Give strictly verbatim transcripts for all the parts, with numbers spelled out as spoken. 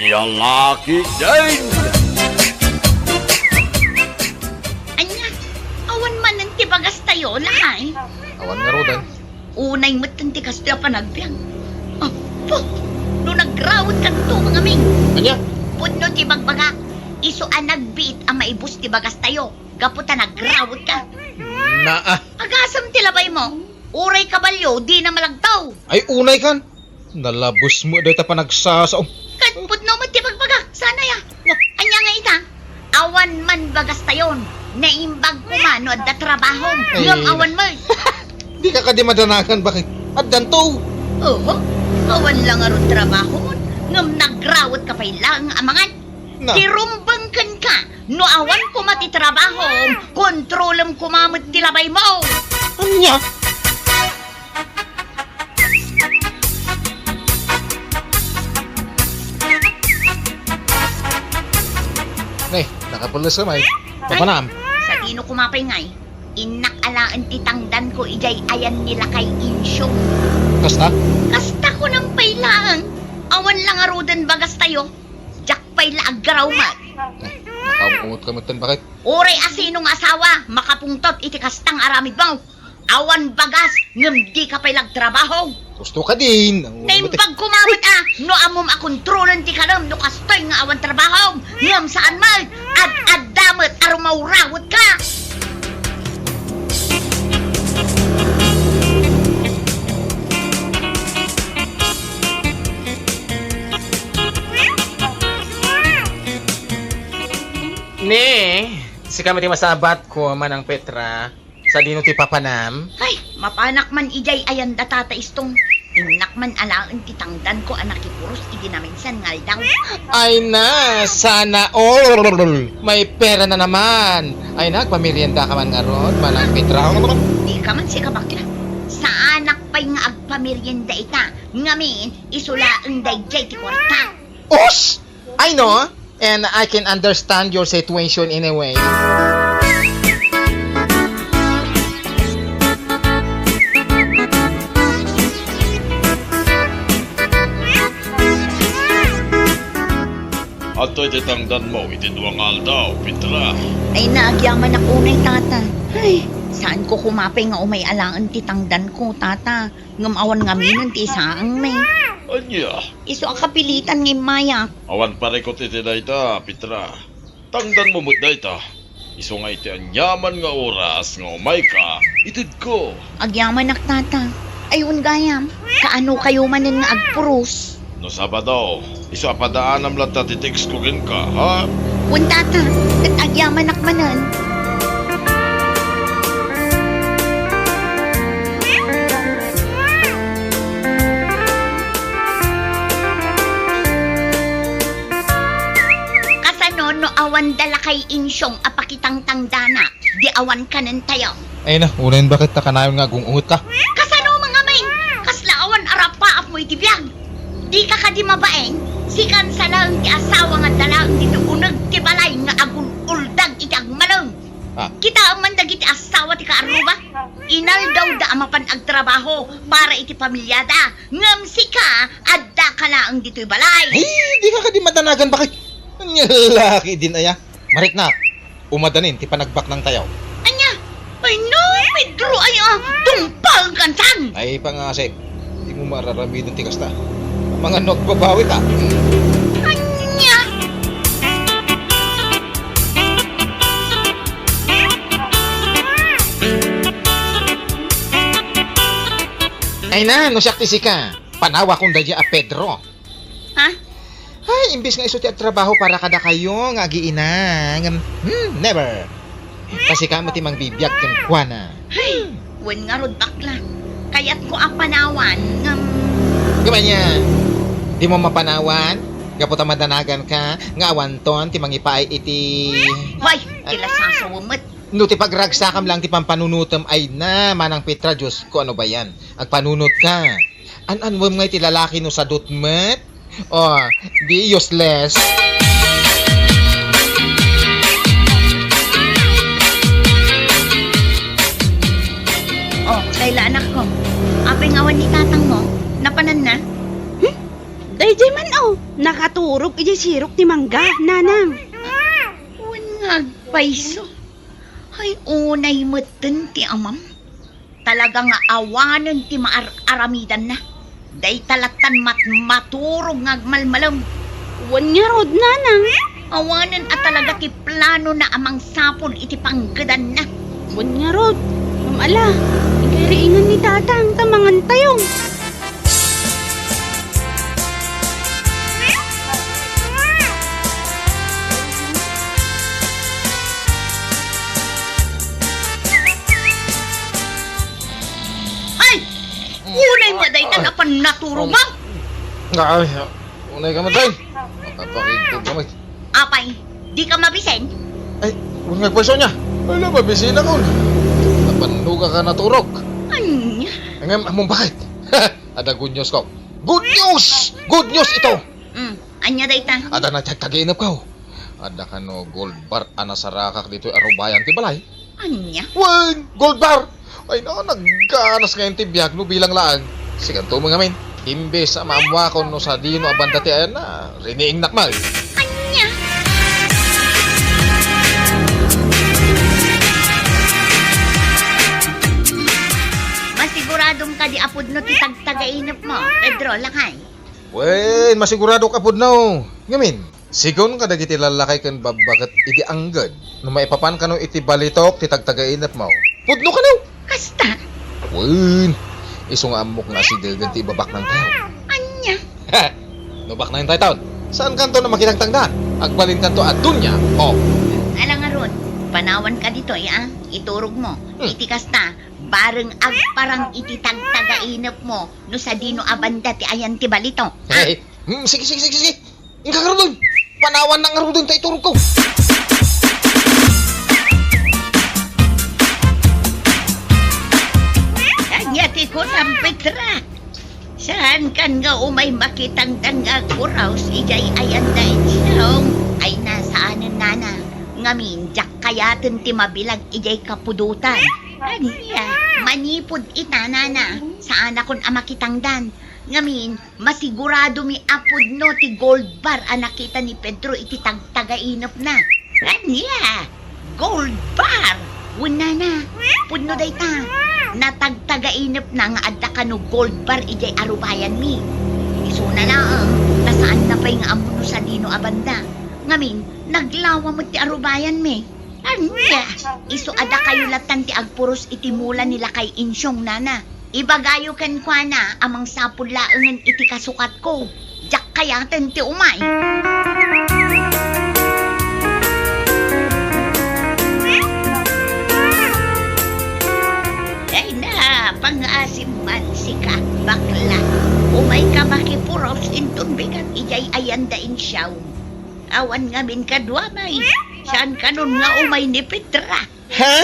Lalaki din! Ania, awan manen ti bagastayo, lakay? Awan ngaruden. Unay metten ti kastoy a panagbiag. Apo, no nagrawetkanto, mangamin. Ania? Pudno ti bagbagak, isu a nagbiit a maibus ti bagastayo, gapu ta nagrawetka. Naa. Agasem ti labaymo. Uray kabalio, dina malagtaw. Ay, unay kan. Nalabes met dayta panagsasaom. Ket pudno met ti bagbagak, saan aya? Ania nga ita? Awan man bagastayon. Naimbag koma no adda trabahom. Ay. Ngem awan met. Dika kadi madanagan, bakit? Addanto. Oho, awan la ngarud trabahom. Ngem nagrawetka pay laeng a mangan. Na. Ti rumbeng kenka, no awan koma ti trabahom, kontrolem koma met ti labaymo. Ania? Ne, nakapulos ka, Mike. Papanam. Sadino koma pay ngay? Innak alaen ti tangdanko idiay ayan ni Lakay Insyong. Kasta? Kasta kunam pay laeng. Awan la ngaruden bagastayo. Diak pay la aggaraw met. Eh, nakaungot ka met ten, bakit? Uray asino nga asawa, makapungtot iti kastang aramidmo. Awan bagas, ngem dika pay la agtrabaho. Gusto ka din. Naimbag koma met a, no ammom a kontrolen ti kalem no kastoy nga awan trabaho, ngem saan met, ad-adda met a rumawrawetka. Ne, sika met ti masabatko, Manang Petra. Sadino ti papanam? Ay, mapanak man idiay ayan da Tata Istong. Innak man alaen ti tangdanko a nakipuros iti naminsan nga aldaw. Ay na, sana all. May pera na naman. Ay na, agpamerienda ka man ngarud, Manang Petra. Dika man sika bakla. Saanak pay nga agpamerienda ita. Ngamin, isu laeng daydiay ti kuarta. Os! I know, and I can understand your situation in a way. Adtoy ti tangdanmo iti dua nga aldaw, Petra. Ay, nagyamanak unay, Tata. Ay, saanko koma pay nga umay alaen ti tangdanko, Tata. Ngem awan ngaminen ti isaangmi. Ania? Isu a kapilitan nga immayak. Awan parikut iti dayta, Petra. Tangdanmo met dayta. Isu nga iti aniaman nga oras nga umayka, itedko. Agyamanak, Tata. Ay, wen gayam, kaano kayo manen nga agpuros? No Sabado, isu a padaanam latta ti text ko kenka, ha? Wen, Tata, ket agyamanak manen. Kasano no awan da Lakay Insyong a pakitangtangdanak, di awan kanen tayo? Ay na, unayen bakit ta kanayon nga agung-ungot ka? Kasano mangamin? Kasla awan a rapaapmo iti biag. Dika kadi mabain? Sikan sa laeng ti asawa nga adda laeng ditoy uneg ti balay nga agun-uldag iti agmalem. Ah. Kitaem man dagiti asawa ti kaarruba. Inaldawda a mapan agtrabaho para iti pamiliada. Ngem sika, adda ka laeng ditoy balay. Ay, dika kadi madanagan, bakit? Ania laki din aya. Mariknak, umadanin ti panagbaknang tayo. Ania? Ay, no, Pedro, ay, ah, tungpal kansan. Ay, pangasip. Dimo mararamiden ti kasta. Amangan no agbabawi ka. Ania? Ay na, no siak ti sika, panawakon daydiay a Pedro. Ha? Ay, imbes nga isu ti agtrabaho para kadakayo nga agiina, ngem, hmm, never. Ta sika met ti mangbibiag kenkuana. Ay, wen ngarud, bakla. Kayatko a panawan, ngem. Ngem ania, dimo mapanawan? Gapu ta madanagan ka nga awanton ti mangipaay iti. Way, ti lasasawem met. No ti pagragsakam lang ti pampanunotem, ay na, Manang Petra, Diosko, ano ba yan? Agpanunot ka. An-anwem ngay ti lalaki no sadut met? Oh, di useless. Oh, Kayla, anakko. Apay nga awan ni tatangmo? Napananna? Hmm? Daydiay man, o, nakaturog idiay sirok ti mangga, nanang. Wen nga agpayso. Ay, unay metten ti amam. Talaga nga awanen ti maar-aramidanna. Dayta lattan mat-, maturog nga agmalmalem. Wen ngarud, nanang. Awanen a talaga ti planona a mangsapul iti panggedanna. Wen ngarud, ngem ala, inkay riingen ni tatang ta mangantayo. Ay! Unay mo dayta napan naturog mo? Ay, unay ka man, tay. Makapakigpog ka, may. Apay, di ka mabisen? Ay, wen nga agpayso ania. Ala, mabisen akon. Napannuga ka naturog. Ania? Ngem, ammom bakit? Adda good news ko. Good news! Good news ito! Mm, ania dayta? Adda na ti agtagainep ko. Adda kano gold bar a nasarakak ditoy arubayan ti balay. Ania? Wen, gold bar! Ay, no, nagganas ngayon ti biag no bilang laeng. Sikanto mo ngamin. Imbes a maammuakon no sadino a banda ti ayanna, riniingnak man. Ania? Masiguradom kadi a pudno ti tagtagainep mo, Pedro, lakay? Wen, masiguradok a pudno. Ngamin, sigun kadagiti lallakay ken babba ket idi angged, no maipapan kano iti balitok ti tagtagainep mo, pudno kano. Kasta? Wen, isu nga ammok nga asidegen ti ibabaknang tayo. Ania? No baknang tayo taon, saan kanto na makitangtangdan? Agbalin kanto a dunia. Oh. Ala ngarud, panawan ka ditoy, a? Iturog mo. Hmm. Iti kasta, bareng agparang iti tagtagainep mo, no sadino a banda ti ayan ti balitok. Ay, hmm, sige, sige, sige, sige. Inka ngaruden. Panawan na ngaruden ta iturog ko. Ania ti kunam, Petra? Saan kan nga umay makitangdan nga agpuraos idiay ayan da insyong? Ay, nasaanen, nana. Ngamin, diak kayaten ti mabilag idiay kapudotan. Ania, manipud ita, nana, saanakon a makitangdan. Ngamin, masigurado mi a pudno ti gold bar a nakita ni Pedro iti tagtagainepna. Ania? Gold bar? Wen, nana, pudno dayta. Natagtagainepna nga adda kano gold bar idiay arubayanmi. Isuna laeng, ta saanna pay nga ammo no sadino a banda. Ngamin, naglawa met ti arubayanmi. Ania? Isu a dakayo lattan ti agpuros iti mula ni Lakay Insyong, nana. Ibagayo kenkuana a mangsapul laengen iti kasukatko. Diak kayaten ti umay. Ay na, pangaasim man sika, bakla. Umayka makipuros inton bigat idiay ayan da Insyong. Awan ngamin kaduamay. Saan kanon nga umay ni Petra? Ha?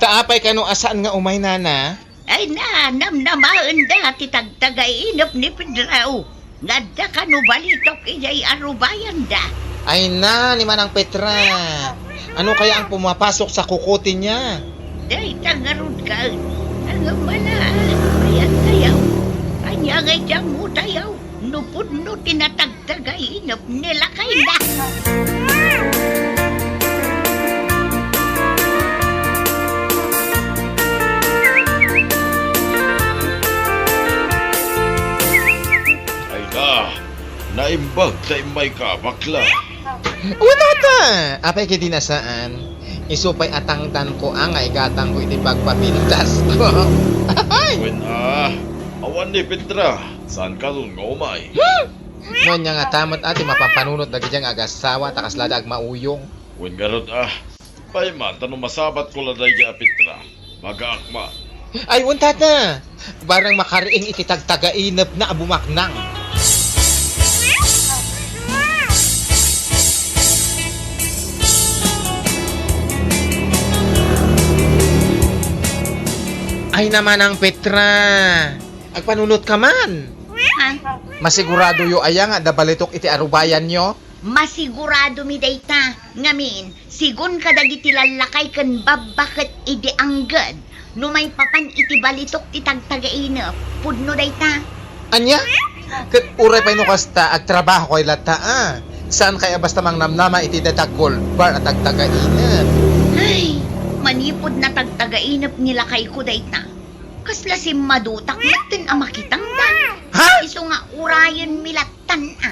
Ta apay kano a saan nga umay, nana? Ay na, namnamaenda ti tagtagainep ni Pedro nga adda kano balitok idiay arubayanda. Ay na, ni Manang Petra. Ano kaya ang pumapasok sa kukote niya? Dayta ngarud ket, ngem ala, mayat tayaw. Ania ngay ti ammo tayaw? No pudno ti natagtagainep ni lakayna. Ay na, naimbag ta immayka, bakla. Wen, tata! Apay ket di na saan? Isu pay a tangdanko a nga igatangko iti pagpapintasko. Wen a, awan ni Petra, saan kanon nga umay? Hmm? No ania ngata met a ti mapampanunot dagiti nga agassawa ta kasla da agmauyong? Wen ngarud a, pay man ta no masabatko la daydi a Petra. Magaak man. Ay, wen, tata. Barang makariing iti tagtagainepna a bumaknang. Ay na, Manang Petra. Agpanunot ka man. Ha? Masiguradoyo aya nga adda balitok iti arubayanyo? Masigurado mi dayta. Ngamin, sigun kadagiti lallakay ken babba ket idi angged, no maipapan iti balitok ti tagtagainep, pudno dayta. Ania? Ket uray pay no kasta, agtrabahokayo latta, a. Saankay a basta mangnamnama iti dayta gold bar a tagtagainep. Ay, manipud natagtagainep ni lakayko dayta, kasla simmadutak metten a makitangdan. Ha? Isu nga urayenmi lattan a.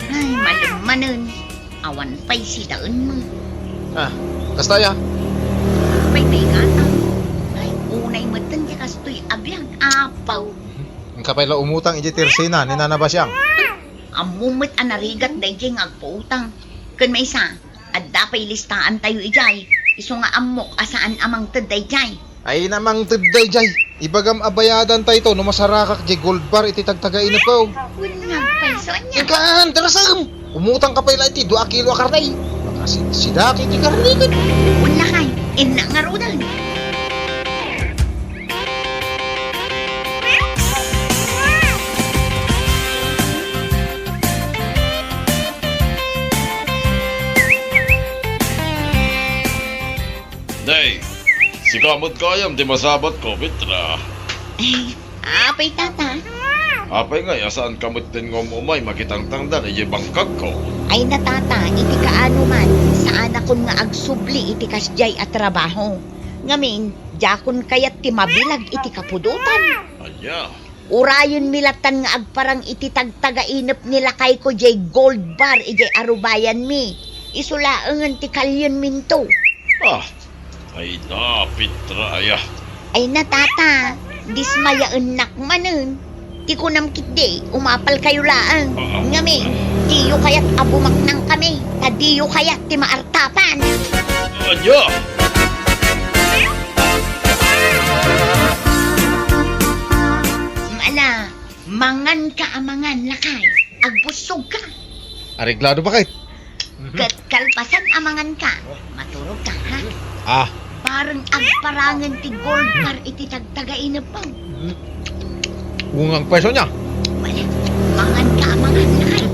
Ay, malem manen. Awan pay sidaenmo. A, kasta aya? Pay, pay gata. Ay, unay metten ti kastoy a biag, apaw. Inka pay la umutang idiay tirsina ni Nana Basiang. Ammom met a narigat daydiay nga agpautang. Ken maysa, adda pay listaantayo idiay. Isu nga ammok a saan a mangted daydiay. Ay, namangted daydiay. Ibagam a bayadantayto no masarakak diay gold bar iti tagtagainepko. Wen nga agpayso ania. Inkaan, darasem! Umutangka pay la iti dua a kilo a karne. Makasidsidak iti karne ket. Wen lakay, innak ngaruden. Day, sika met gayam ti masabatko, Petra. Ay, apay, tata? Apay ngay a saanka metten nga um-umay makitangtangdan idiay bangkagko? Ay na, tata, iti kaano man, saanakon nga agsubli iti kasdiay a trabaho. Ngamin, diakon kayat ti mabilag iti kapudotan. Ania? Urayenmi lattan nga agparang iti tagtagainep ni lakayko diay gold bar idiay arubayanmi. Isu laengen ti kalienminto. A, ay na, Petra aya. Ay na, tata, dismayaennak manen. Ti kunam ketdi, umapalkayo laeng. A, a. Ngamin, diyo kayat a bumaknangkami, ta diyo kayat ti maar- tapan. Ania? Ala, manganka a mangan, lakay. Agbussogka. Areglado ba kay? Ket kalpasan a manganka, maturogka, ha? A. Bareng agparangen ti gold bar iti tagtagainepmo. Wen nga agpayso ania? Wala. Manganka a mangan, lakay.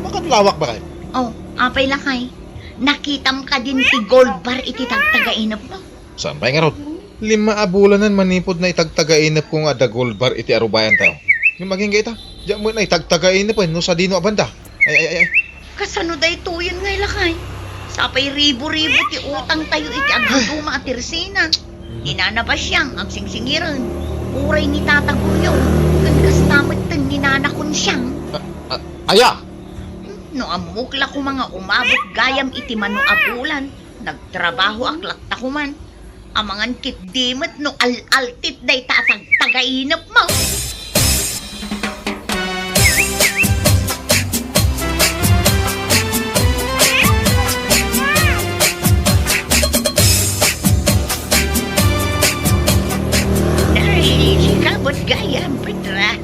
Makatlawak ba kay? O, apay, lakay? Nakitam kadin ti gold bar iti tagtagainepmo? Saan pay ngarud? Lima a bulanen manipud naitagtagainepko nga adda gold bar iti arubayantayo. Ngem agingga ita, diak met naitagtagainep wenno sadino a banda. Ay, ay, ay, ay. Kasano daytoyen ngay, lakay? Sapay ribo-ribo ti utangtayo iti agduduma a tirsina. Ni Nana Basiang agsingsingiren. Uray ni Tata Goryo, ken kasta metten ni Nana Konsiang. A, a, aya? No ammok la koma nga umabot gayam iti mano a bulan, nagtrabahoak latta koman. Amangan ketdi met no al-altit dayta a tagtagainepmo. Ay, sika met gayam, Petra.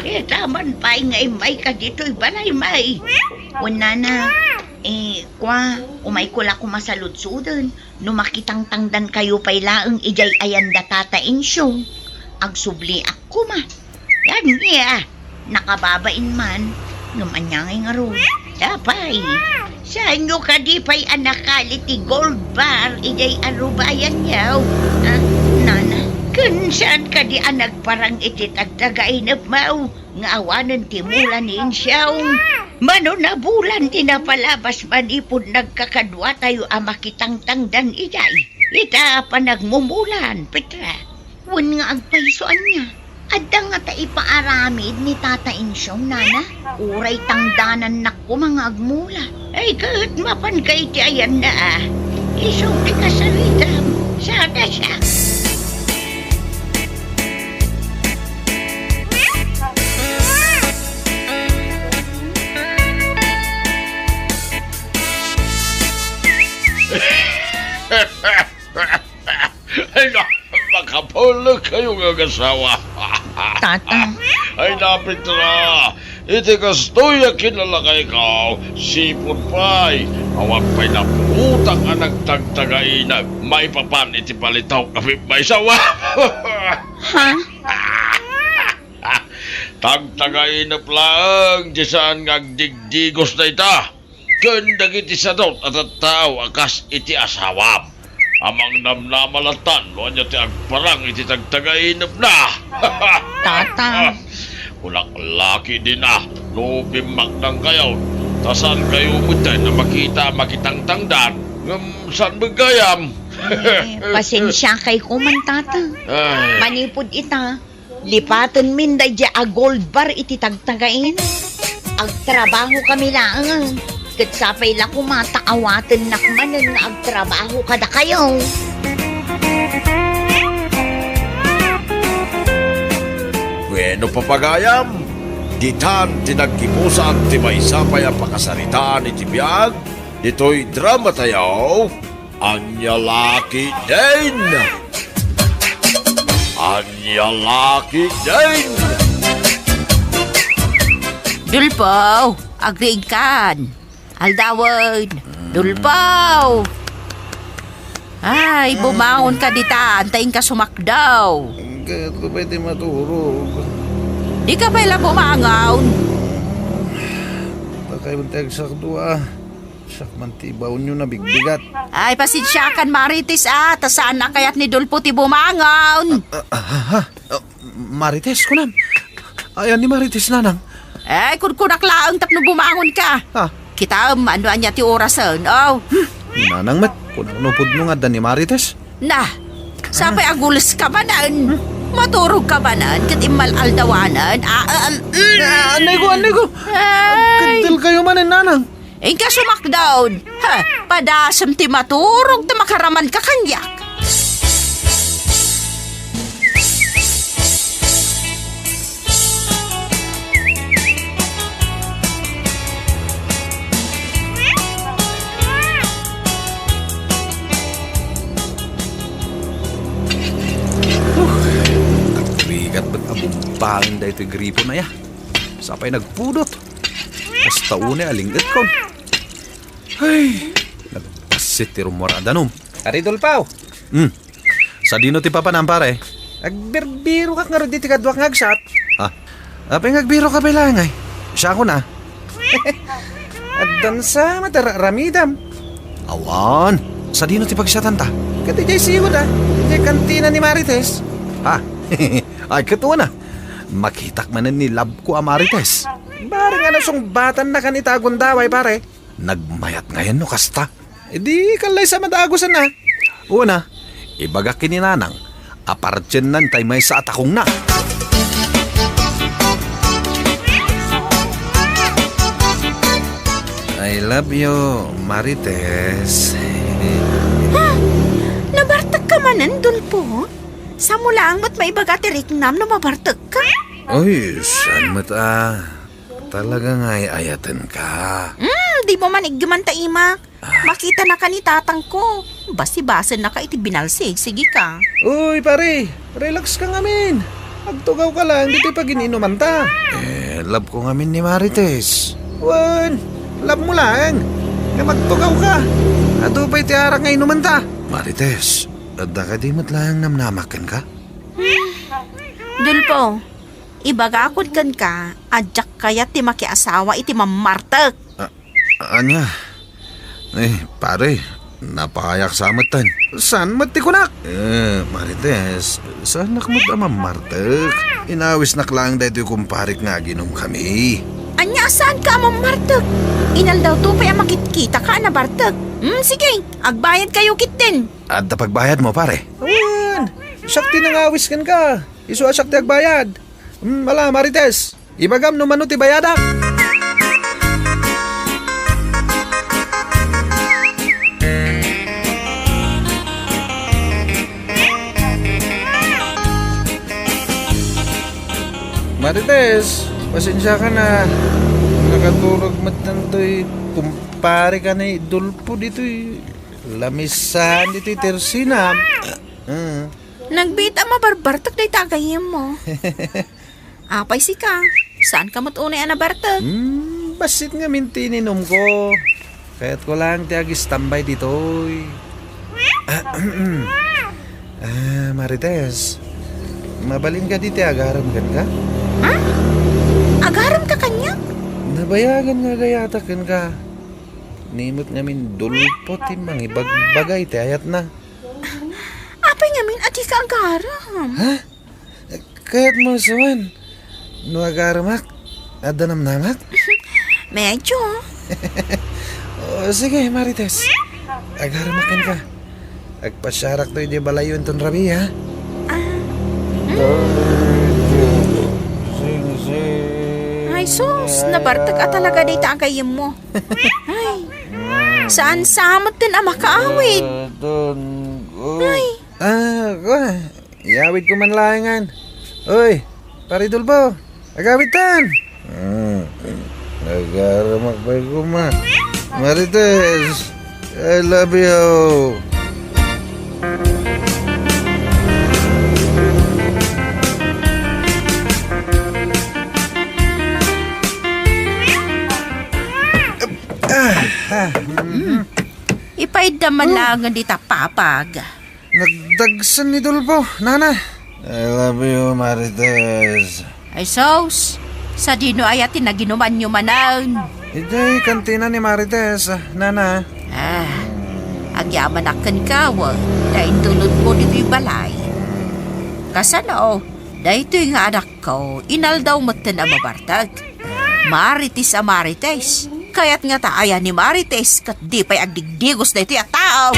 Ita man pay nga immayka ditoy balay, may. Wen, nana, eh, kua, umayko la koma saludsoden, no makitangtangdankayo pay laeng idiay ayan da Tata Insyong, agsubliak koma. Ania, nakababain man, ngem ania ngay ngarud? Apay, saanyo kadi pay a nakali ti gold bar idiay arubayanyo? Ah, nana, ken saan kadi a nagparang iti tagtagainepmo nga awanen ti mula ni Insyong? Mano a bulan ti napalabas manipud nagkakaduatayo a makitangtangdan idiay? Ita a panagmumulan, Petra. Wen nga agpayso ania? Adda ngata ipaaramid ni Tata Insyong, nana? Uray tangdanannak koma nga agmula. Ay, ket mapanka iti ayanna, a. Isu ti kasaritam. Sada siak. Ay, na, makapulot kayo nga asawa. Tata. Ay, na, Petra, iti kastoy a kinalakayko, sipud pay, awan pay napuotak a nagtagtagainep maipapan iti palitaw a maysa. Ha? Tagtagainep laeng ti saan nga agdigdigos dayta. ken dagiti sadut a tattao a kas iti asawam. Amangnamnama latta no ania ti agparang iti tagtagainepna. Tata. Kunak laki dina, no bimmaknangkayo, ta saankayo metten a makita a makitangtangdan, ngem saan met gayam. Eh, pasensiakay koman, tata. Ay. Manipud ita, lipatenmin daydiay a gold bar iti tagtagain. Agtrabaho kami laeng, ket sapay la koma ta awatennak manen nga agtrabaho kadakayo. Bueno, papagayam, ditan ti naggibusan ti maysa pay a pakasaritaan iti biag ditoy drama tayo. Ania la ketdin? Ania la ketdin? Dulpo, agriigkan. Aldawen. Dulpo. Ay, bumangon ka ditan, ta inka sumakdaw. Kayatko pay ti maturog. Dika pay la bumangon. Takay ti agsakdo, ah. Siak man ti ibaonyo nabigbigat. Ay, pasensiakan, Marites, ah, ta saan a kayat ni Dulpo ti bumangon. Ah, ah, ah, ah, ah, Marites, kunam. Ayan ni Marites, nanang. Ay, kunkunak laeng tapno bumangon ka. Ah. Kitaem, ano ania ti orasen, oh. Nanang met, kunam no pudno nga adda ni Marites. Na, sapay agules ka manen. Maturog ka manen, ket immal-aldawanen. Ah, ah, um, mm. Ah, anay ko, anay ko. Ay. Agkaddel kayo manen, nanang. Inka sumakdaw. Ha, padasem ti maturog ta makaraman ka kaniak. Huh, nagrigat met a bumbaen daytoy gripo na ya. Sapay nagpudot. Kasta unay a ling-etkon. Ay, nagbassit ti rummuar a danum. Pare Dulpo. Hmm. Sadino ti papanam, pare? Agbirbirokak ngarud iti kaduak nga agsat. Ha? Apay nga agbiroka pay laeng ay? Siakon a. Addan sa met a ra-, ramidam. Awan. Sadino ti pagsatanta? Ket idiay sigud a. Idiay kantina ni Marites. Ha? Ay, ket wen a. Makitak manen ni love ko a Marites. Bareng a nasungbatannakan ita a gundaway, pare. Nagmayat ngayen no kasta. Idi kallaysa madagusan a. Una, ibagak ken ni nanang a partiennan tay maysa a takongna. I love you, Marites. Ha? Nabartek ka manen, Dulpo? Samo laeng met maibaga ti riknam no mabartek ka? Oy, saan met a. Talaga nga ay-ayaten ka. Hmm, di mo man iggeman ta imak. Makitana ka ni tatangko. Basibasennaka iti binalsig, sige ka. Uy, pare, relax ka ngamin. Agtugaw ka lang, ditoy pagin-inumanta. Eh, love ko ngamin ni Marites. Wen, love mo lang. Nga magtugaw ka. Adu pay ti arak nga inumanta. Marites, adda kadi met lang namnamak kenka? Dulpo, ibagakon kenka, a diak kayat ti makiasawa iti mammartek. Ah, Ania? Eh, pare, napayak sa metten. Saan met ti kunak? Eh, Marites, saanak met a mammartek. Inawisnak laeng daytoy kumparek nga aginum kami. Ania a saanka a mammartek? Inaldaw to pay a makitkita ka a nabartek. Hmm, sige, agbayad kayo kitten. Adda pagbayad mo, pare? Wen, siak ti nangawis kenka. Isu a siak ti agbayad. Hmm, ala, Marites. Ibagam no mano ti bayadak. Marites, pasensiaka na. Nakaturog met daytoy kumparek a ni Dulpo ditoy. Lamisan ditoy tersina. Ah. Nagbiit a mabarbartek dayta a gayyemmo. Apay sika? Saanka met unay a nabartek? Hmm, bassit ngamin ti ininumko. Kayatko lang ti agistambay ditoy. Ah, Marites, mabalin kadi ti agarem kenka? Ha? Agarem ka kaniak? Nabayagan nga agayatak kenka. Ni met ngamin Dolpo ti mangibagbaga iti ayatna. Apay ngamin a dika agaram? Ha? Kayatmo a sawen no agaramak? Adda namnamak? Medyo. O, sige, Marites. Agaramak kenka. Agpasiarakto idiay balayyo inton rabii, ha? Ah. Ay, sus, nabartek a talaga dayta a gayyemmo. Ay, saan sa met ten a makaawid? Ay. Ah, kua, iawidko man laengen. Uy, Pare Dolpo, agawidtan! Hmm, agaramak pay koma. Marites, I love you. Ipaydda man laengen dita papag. Nagdagsen ni Dolpo, nana. I love you, Marites. Ay, sus. Sadino aya ti naginumanyo manen? Idiay kantina ni Marites, nana. Ah, agyamanak kenka, wen, ta intulodmo ditoy balay. Kasano, daytoy nga anakko, inaldaw metten a mabartek. Marites a Marites. Kayat ngata aya ni Marites ket di pay agdigdigos daytoy a tao.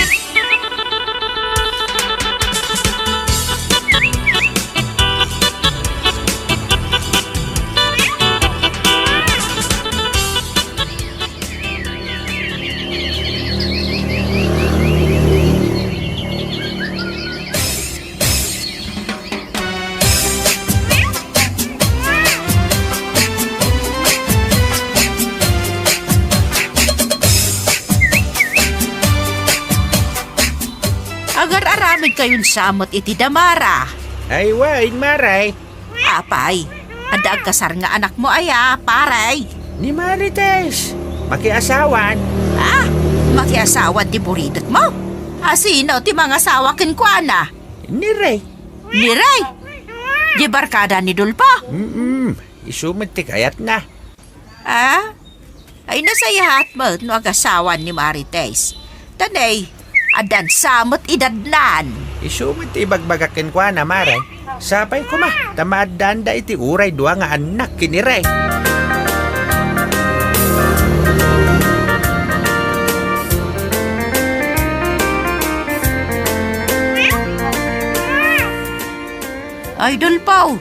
Agar-aramid kayon sa met iti damara. Ay, wen, Mare. Apay, adda agkasar nga anakmo aya, pare? Ni Marites, makiasawan. Ah, makiasawan ti buridekmo? A sino ti mangasawa kenkuana? Ni Rey. Ni Rey? Di barkada ni Dolpo? Mm-mm. Isu met ti kayatna. Ah? Ay, nasayaat met no agasawan ni Marites. Ta ne, addan sa met idadnan. Isu met ti ibagbagak kenkuana, Mare. Sapay koma, ta maaddaanda iti uray dua nga annak ken ni Rey. Ay, Dolpo,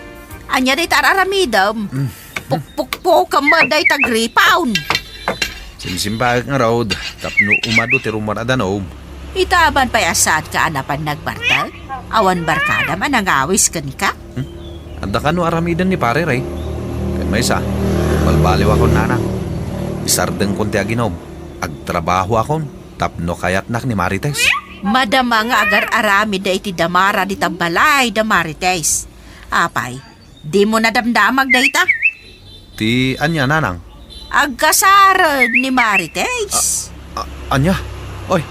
ania dayta ar-aramidem? Mm. Pukpukpukem met dayta gripaw. Simsimbaek ngarud tapno umadu ti rummuar a danum. Ita aban pay a saanka a napan nagbartek? Awan barkadam a nangawis kenka? Hmm? Adda kano aramiden ni Pare Rey? Ken maysa, balbaliwakon, nanang. Isardengkon ti aginom. Agtrabahoakon tapno kayatnak ni Marites. Madama nga agar-aramid daytoy damara dita balay da Marites. Apay, dimo nadamdamag dayta? Ti ania, nanang? Agkasaren ni Marites. A-, a-, ania? Oy,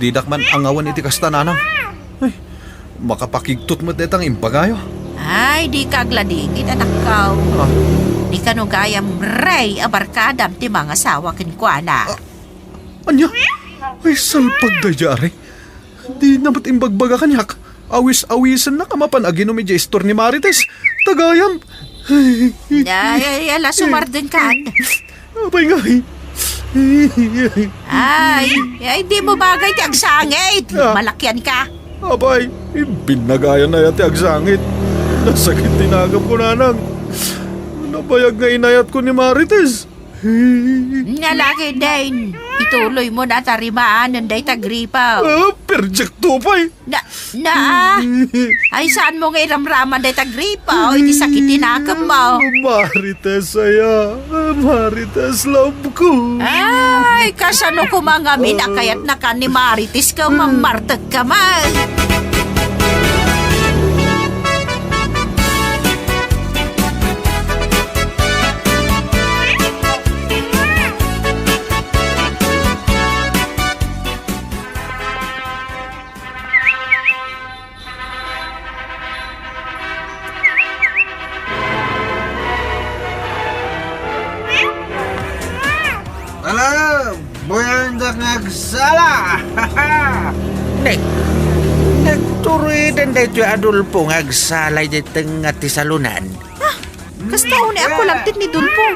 didak man angawen iti kasta, nanang. Ay, makapakigtot met dayta nga imbagayo. Ay, dika agladingit, anakko. Ah. Di kano gayam Rey a barkadam ti mangasawa kenkuana. Ah, ania? Ay, salpag daydiay, Are. Dina met imbagbaga kaniak. Awis-awisennak a mapan aginom idiay istor ni Marites. Ta gayam. Ay, ay, ala, sumardengkan. Apay ngay? Ay, ay, di mo bagay ti agsangit. Ah. Malakian ka. Apay, binnagayan aya ti agsangit. Nasakit ti nakemko, nanang. Nabayag nga inayatko ni Marites. Nalaki, Dane. Ituloy mo na tarimaan dayta gripa. Ah, perjekto pay. Na, na, ah. Ay, saan mo nga iramraman dayta gripa? O, iti sakit ti nakemmo. Marites aya. Marites, love ko. Ay, kasano koma ngamin a kayatnaka ni Marites ket mamartek ka man? Ala, buyan Ala! Nag-, nagturiden daytoy Adolfo nga agsala iti tengnga ti salonan. Ah, kasta unay a kulagtit ni Dolfo.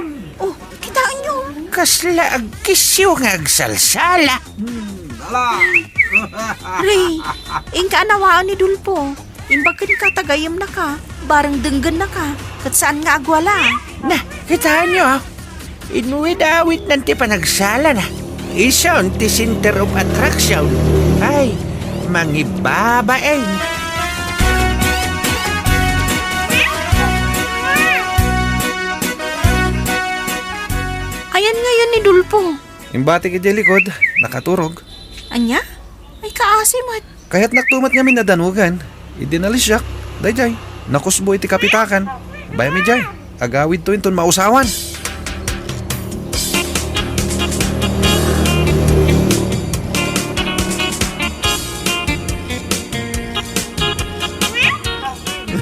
Oh, kitaenyo. Kasla agkisyo nga agsalsala. Hmm, ala! Ray, inka a nawaen ni Dolfo. Imbag kenka ta gayyemnaka, bareng denggennaka, ket saan nga agwala. Na, kitaenyo, ah. Inwit-awitnan ti panagsalana. Isun ti center of attraction. Ay, mangibabain. Ayan ngayon ni Dolfo. Imbatik idiay likod, nakaturog. Ania? Ay, kaasi met. Kayatnak to met ngamin a danugan. Idi nalisiak, daydiay, nakusbo iti kapitakan. Bayam idiay, agawidto inton mausawan.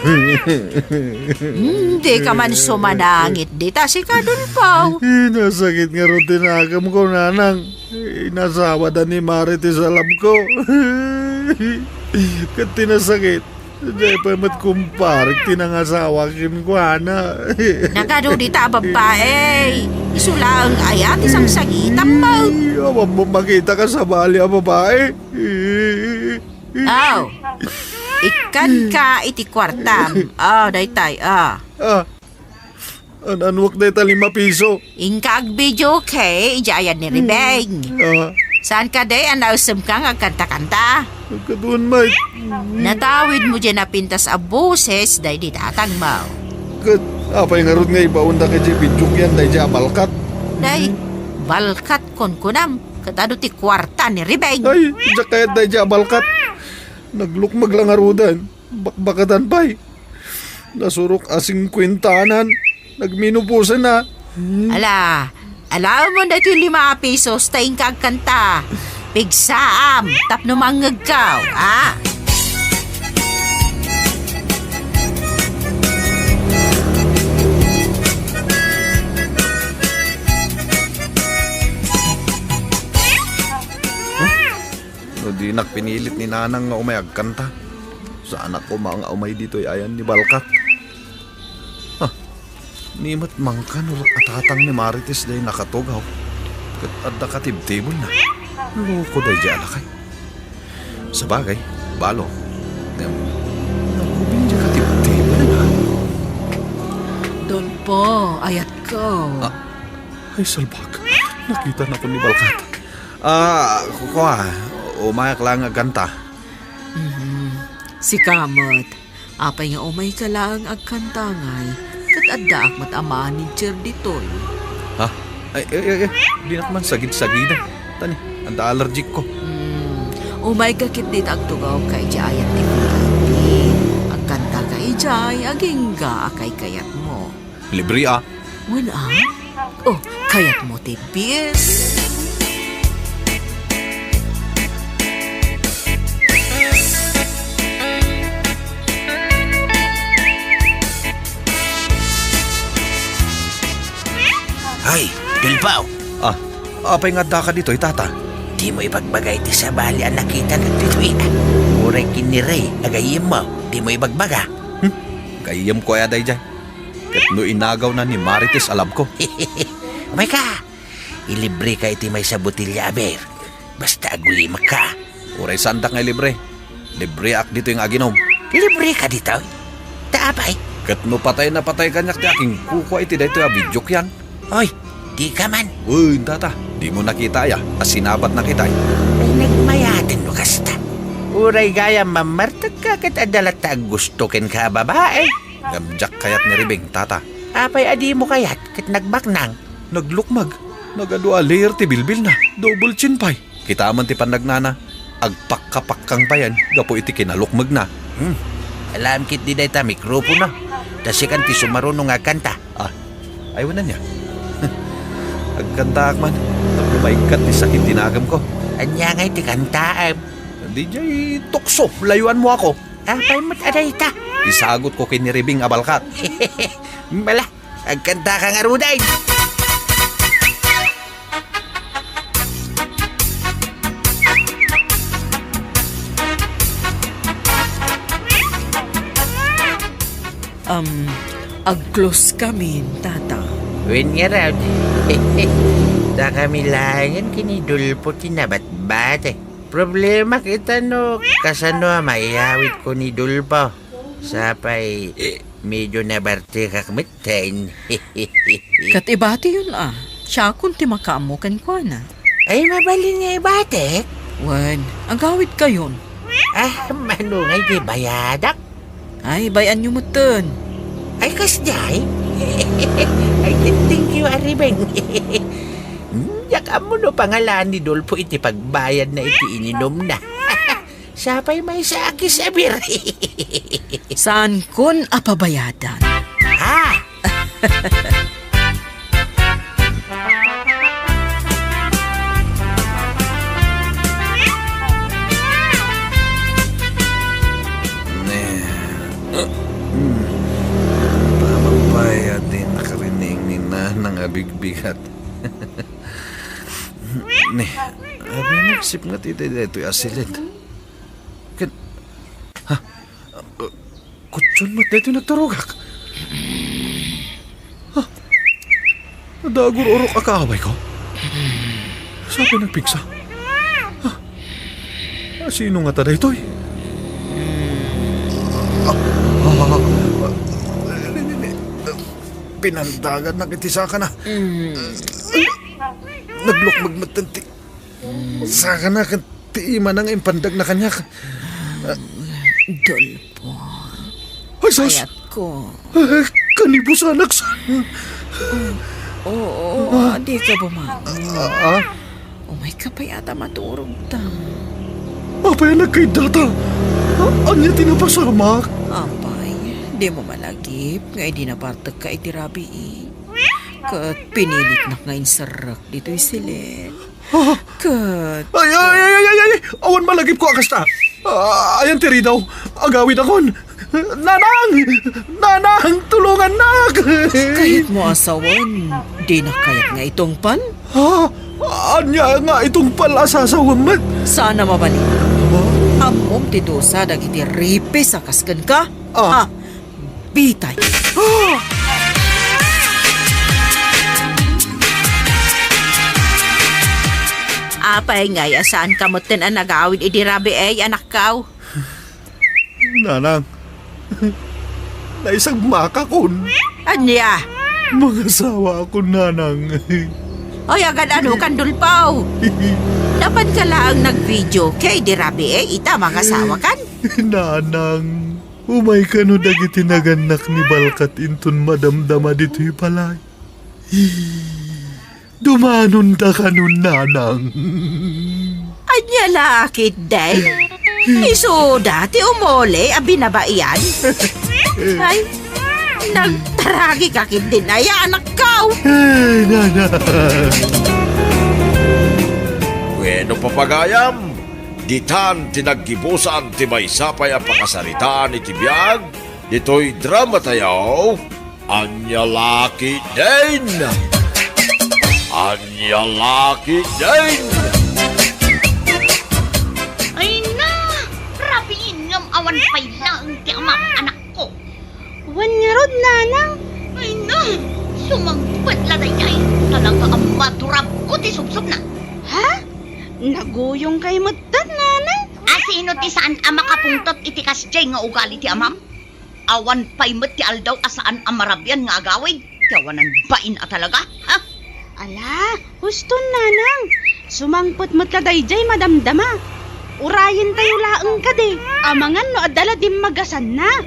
Hmm, dika man sumanangit dita, sika, Dolfo. Nasakit ngarud ti nakemko, nanang. Inasawada ni Marites a love ko. Ket ti nasakit, diay pay met kumparek ti nangasawa kenkuana. Nagadu dita a babbai. Isu laeng aya ti sangsangitam met. Ay, awan mo makita ka sabali a babai. Aw, ikkanka iti kuartam. Aw, daytay, ah. Ah, an-anuak dayta lima piso? Inka agvideoke idiay ayan ni Ribeng. Ah. Saan kadi a naesemka nga agkantakanta? Agkaduan met. Natawidmo diay napintas a boses daydi tatangmo. Ket apay ngarud nga ibaonda kadi videok yan daydi a balkat? Day, balkat kunkunam, ket adu ti kuarta ni Ribeng. Ay, diak kayat daydi a balkat. Naglukmeg la ngaruden. Bakbakatan pay. Nasurok a singkuentanan. Nagmenopausa na. Ala, alaem daytoy lima a pisos ta inka agkanta. Pigsaam tapno mangngegko, a? No dinak pinilit ni Nanang nga umay agkanta, saanak koma nga umay ditoy ayan ni Balkat. Ha, ni met mangkan a tatang ni Marites day nakatugaw, ket adda katibtibelna. Loko daydi a lakay. Sabagay, balo. Ngem, nakubing di katibtibelna. Dolfo, ayatko. Ah, ay, salbag. Nakitanakon ni Balkat. Ah, kua, umayak laeng agkanta. Mhm. Sika met, apay nga umayka laeng agkanta ngay, ket addaak met a manager ditoy. Ha? Ay, ay, ay, ay, dinak man sagid-sagida. Tani, adda allergic ko. Hmm, umayka ketdi ta agtugawka idiay ayan ti V I P. Agkantaka idiay, agingga a kaykayatmo. Libre, ah. Wen, ah? Oh, kayatmo ti bill? Ay, Bilbao! Ah, apay nga addaka ditoy, tata? Dimo ibagbaga iti sabali a nakitanak ditoy, ah. Uray ken ni Ray a gayyemmo, dimo ibagbaga? Hmm? Gayyemko aya daydiay? Ket no inagawna ni Marites a love ko. Umayka! Ilibreka iti maysa a botelya a beer. Basta agulimakka. Uray saandak nga ilibre. Libreak ditoy nga aginom. Libreka ditoy? Ta apay? Ket no patay na patay kaniak ti akingkukua iti daytoy a videok yan. Oy, dika man. Uy, tata, dimo nakita aya a sinabatnak itay? Ay, nagmayaten no kasta. Uray gayam mammartegka ket adda latta aggusto kenka a babai. Ngem diak kayat ni Ribing, tata. Apay a dimo kayat ket nagbaknang? Naglukmeg. Nagadu a layer ti bilbilna. Double chin pay. Kita man ti pannagnana. Agpakkapakkang payen gapu iti kinalukmegna. Hmm. Alam ketdi dayta mikropono. Ta sikan ti sumaruno nga agkanta. Ah, ay, wen ania. Agkantaak man. Tapno maikkat ti sakit ti nagemko. Ania ngay ti kantaem? Diay tukso, layuanmo ako. Apay met a dayta? Isagutko ken ni Ribing a Balkat. Mala, agkantaka ngaruden. Um, agclose kami, Tata. Wen ngarud, dakami laengen ken ni Dolfo ti nabatbati. Problema ket no kasano a maiyawidko ni Dolfo. Sapay, medio nabartekak metten. Ket ibatiyon a, siakon ti makaammo kenkuana. Ay, mabalin nga ibatek? Wen, agawidkayon. Ah, mano ngay ti bayadak? Ay, bay-anyo metten. Ay, kasdiay? Ay, thank you, Aribeng. Hmm, diak ammo no pangalaan ni Dolfo iti pagbayadna iti ininumna. Sapay maysa a kisabir. Saankon a pabayadan. Ha? Ne. Tama pay a di nakarining ni Nanang a bigbigat. Ne, abi nagsipnget iti daytoy a silid. Ket, ha? Kutson met daytoy nagturogak. Ha? Adagur-urok a kaawayko? Sapay nagpigsa. Ha? Sino ngata daytoy? Ah, ah, ah, ah, pinandagannak iti sakana. Naglukmeg metten ti sakana ken ti imana nga impandagna kaniak. Dolfo. Ay, sus! Kayatko. Eh, kanibusanak sa. Oo, dika bumangon. Ah, ah? Umayka pay a ta maturogta. Apay a nagkaiddata? A-, ania ti napasamak? Apay, dimo malagip nga idi nabartekka iti rabii, ket pinilitnak nga inserrek ditoy silid. Ah! Ket ay, ay, ay, ay, ay, ay! Awan malagipko a kasta! Ah, ayan ti ridaw. Agawidakon. Nanang! Nanang, tulongannak! Kayatmo a sawen, dinak kayat nga itungpal? Ha? Ania nga itungpal a sasawem met? Saan a mabalin. Ammom ti dusa dagiti ripis a kas kenka? Ah. Ah, bitay. Ah! Apay ngay a saanka metten a nagawid idi rabii, anakko? Nanang, naisagmakakon. Ania? Mangasawaakon, Nanang. Oy, agad-anokan, Dolfo? Napanka laeng nagvideo ket idi rabii, ita mangasawakan? Nanang, umayka no dagiti nagannak ni Balkat inton madamdama ditoy balay. Dumanondaka no, Nanang. Ania la ketdin? Isuda ti umuli a binabaian? Ay, nagtaragika ketdin aya, anakko? Ay, Nanang. Wenno, papagayam, ditan ti naggibusan ti maysa pay a pakasaritaan iti biag ditoy dramatayo, Ania la ketdin? Ania la ketdin? Ay na! Rabiin ngem awan pay laeng ti amam, anakko. Wen ngarud, Nanang. Ay na! Sumangpet la daydiay. Talaga a maturabko ti subsubna. Ha? Naguyongkay metten, Nanang? A sino ti saan a makapungtot iti kasdiay nga ugali ti amam? Awan pay met ti aldaw a saan a marabian nga agawid ti awanan bain a talaga, ha? Ala, huston, Nanang. Sumangpet met la daydiay madamdama. Urayentayo laeng kadi, amangan no adda la dimmagasanna.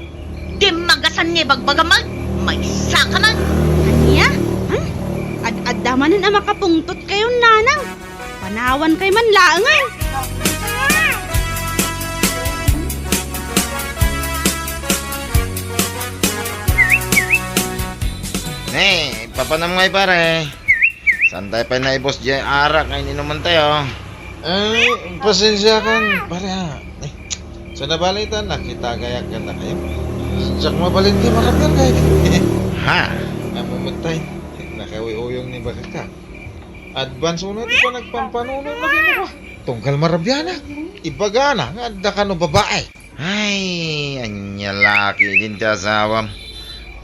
Dimmagasan nga ibagbagam met? Maysaka met? Ania? Hmm? Ad-adda manen a makapungtotkayon, Nanang. Panawankay man laengen. Ne, papanam ngay, pare. Saantay pay naibus diay arak nga in-inumentayo. Ay, pasensiakan, pare, ha. Ay, sa nabalitan, nakita gayak kadakayo. Diak mabalin ti marabian, kay. Ha? Ammom met tay, nakauyuyong ni bagaka. Advance uno ti panagpampanunotna kenkuana. Tunggal marabianak. Ibagana nga adda kano babae. Ay, ania la ketdin ti asawam.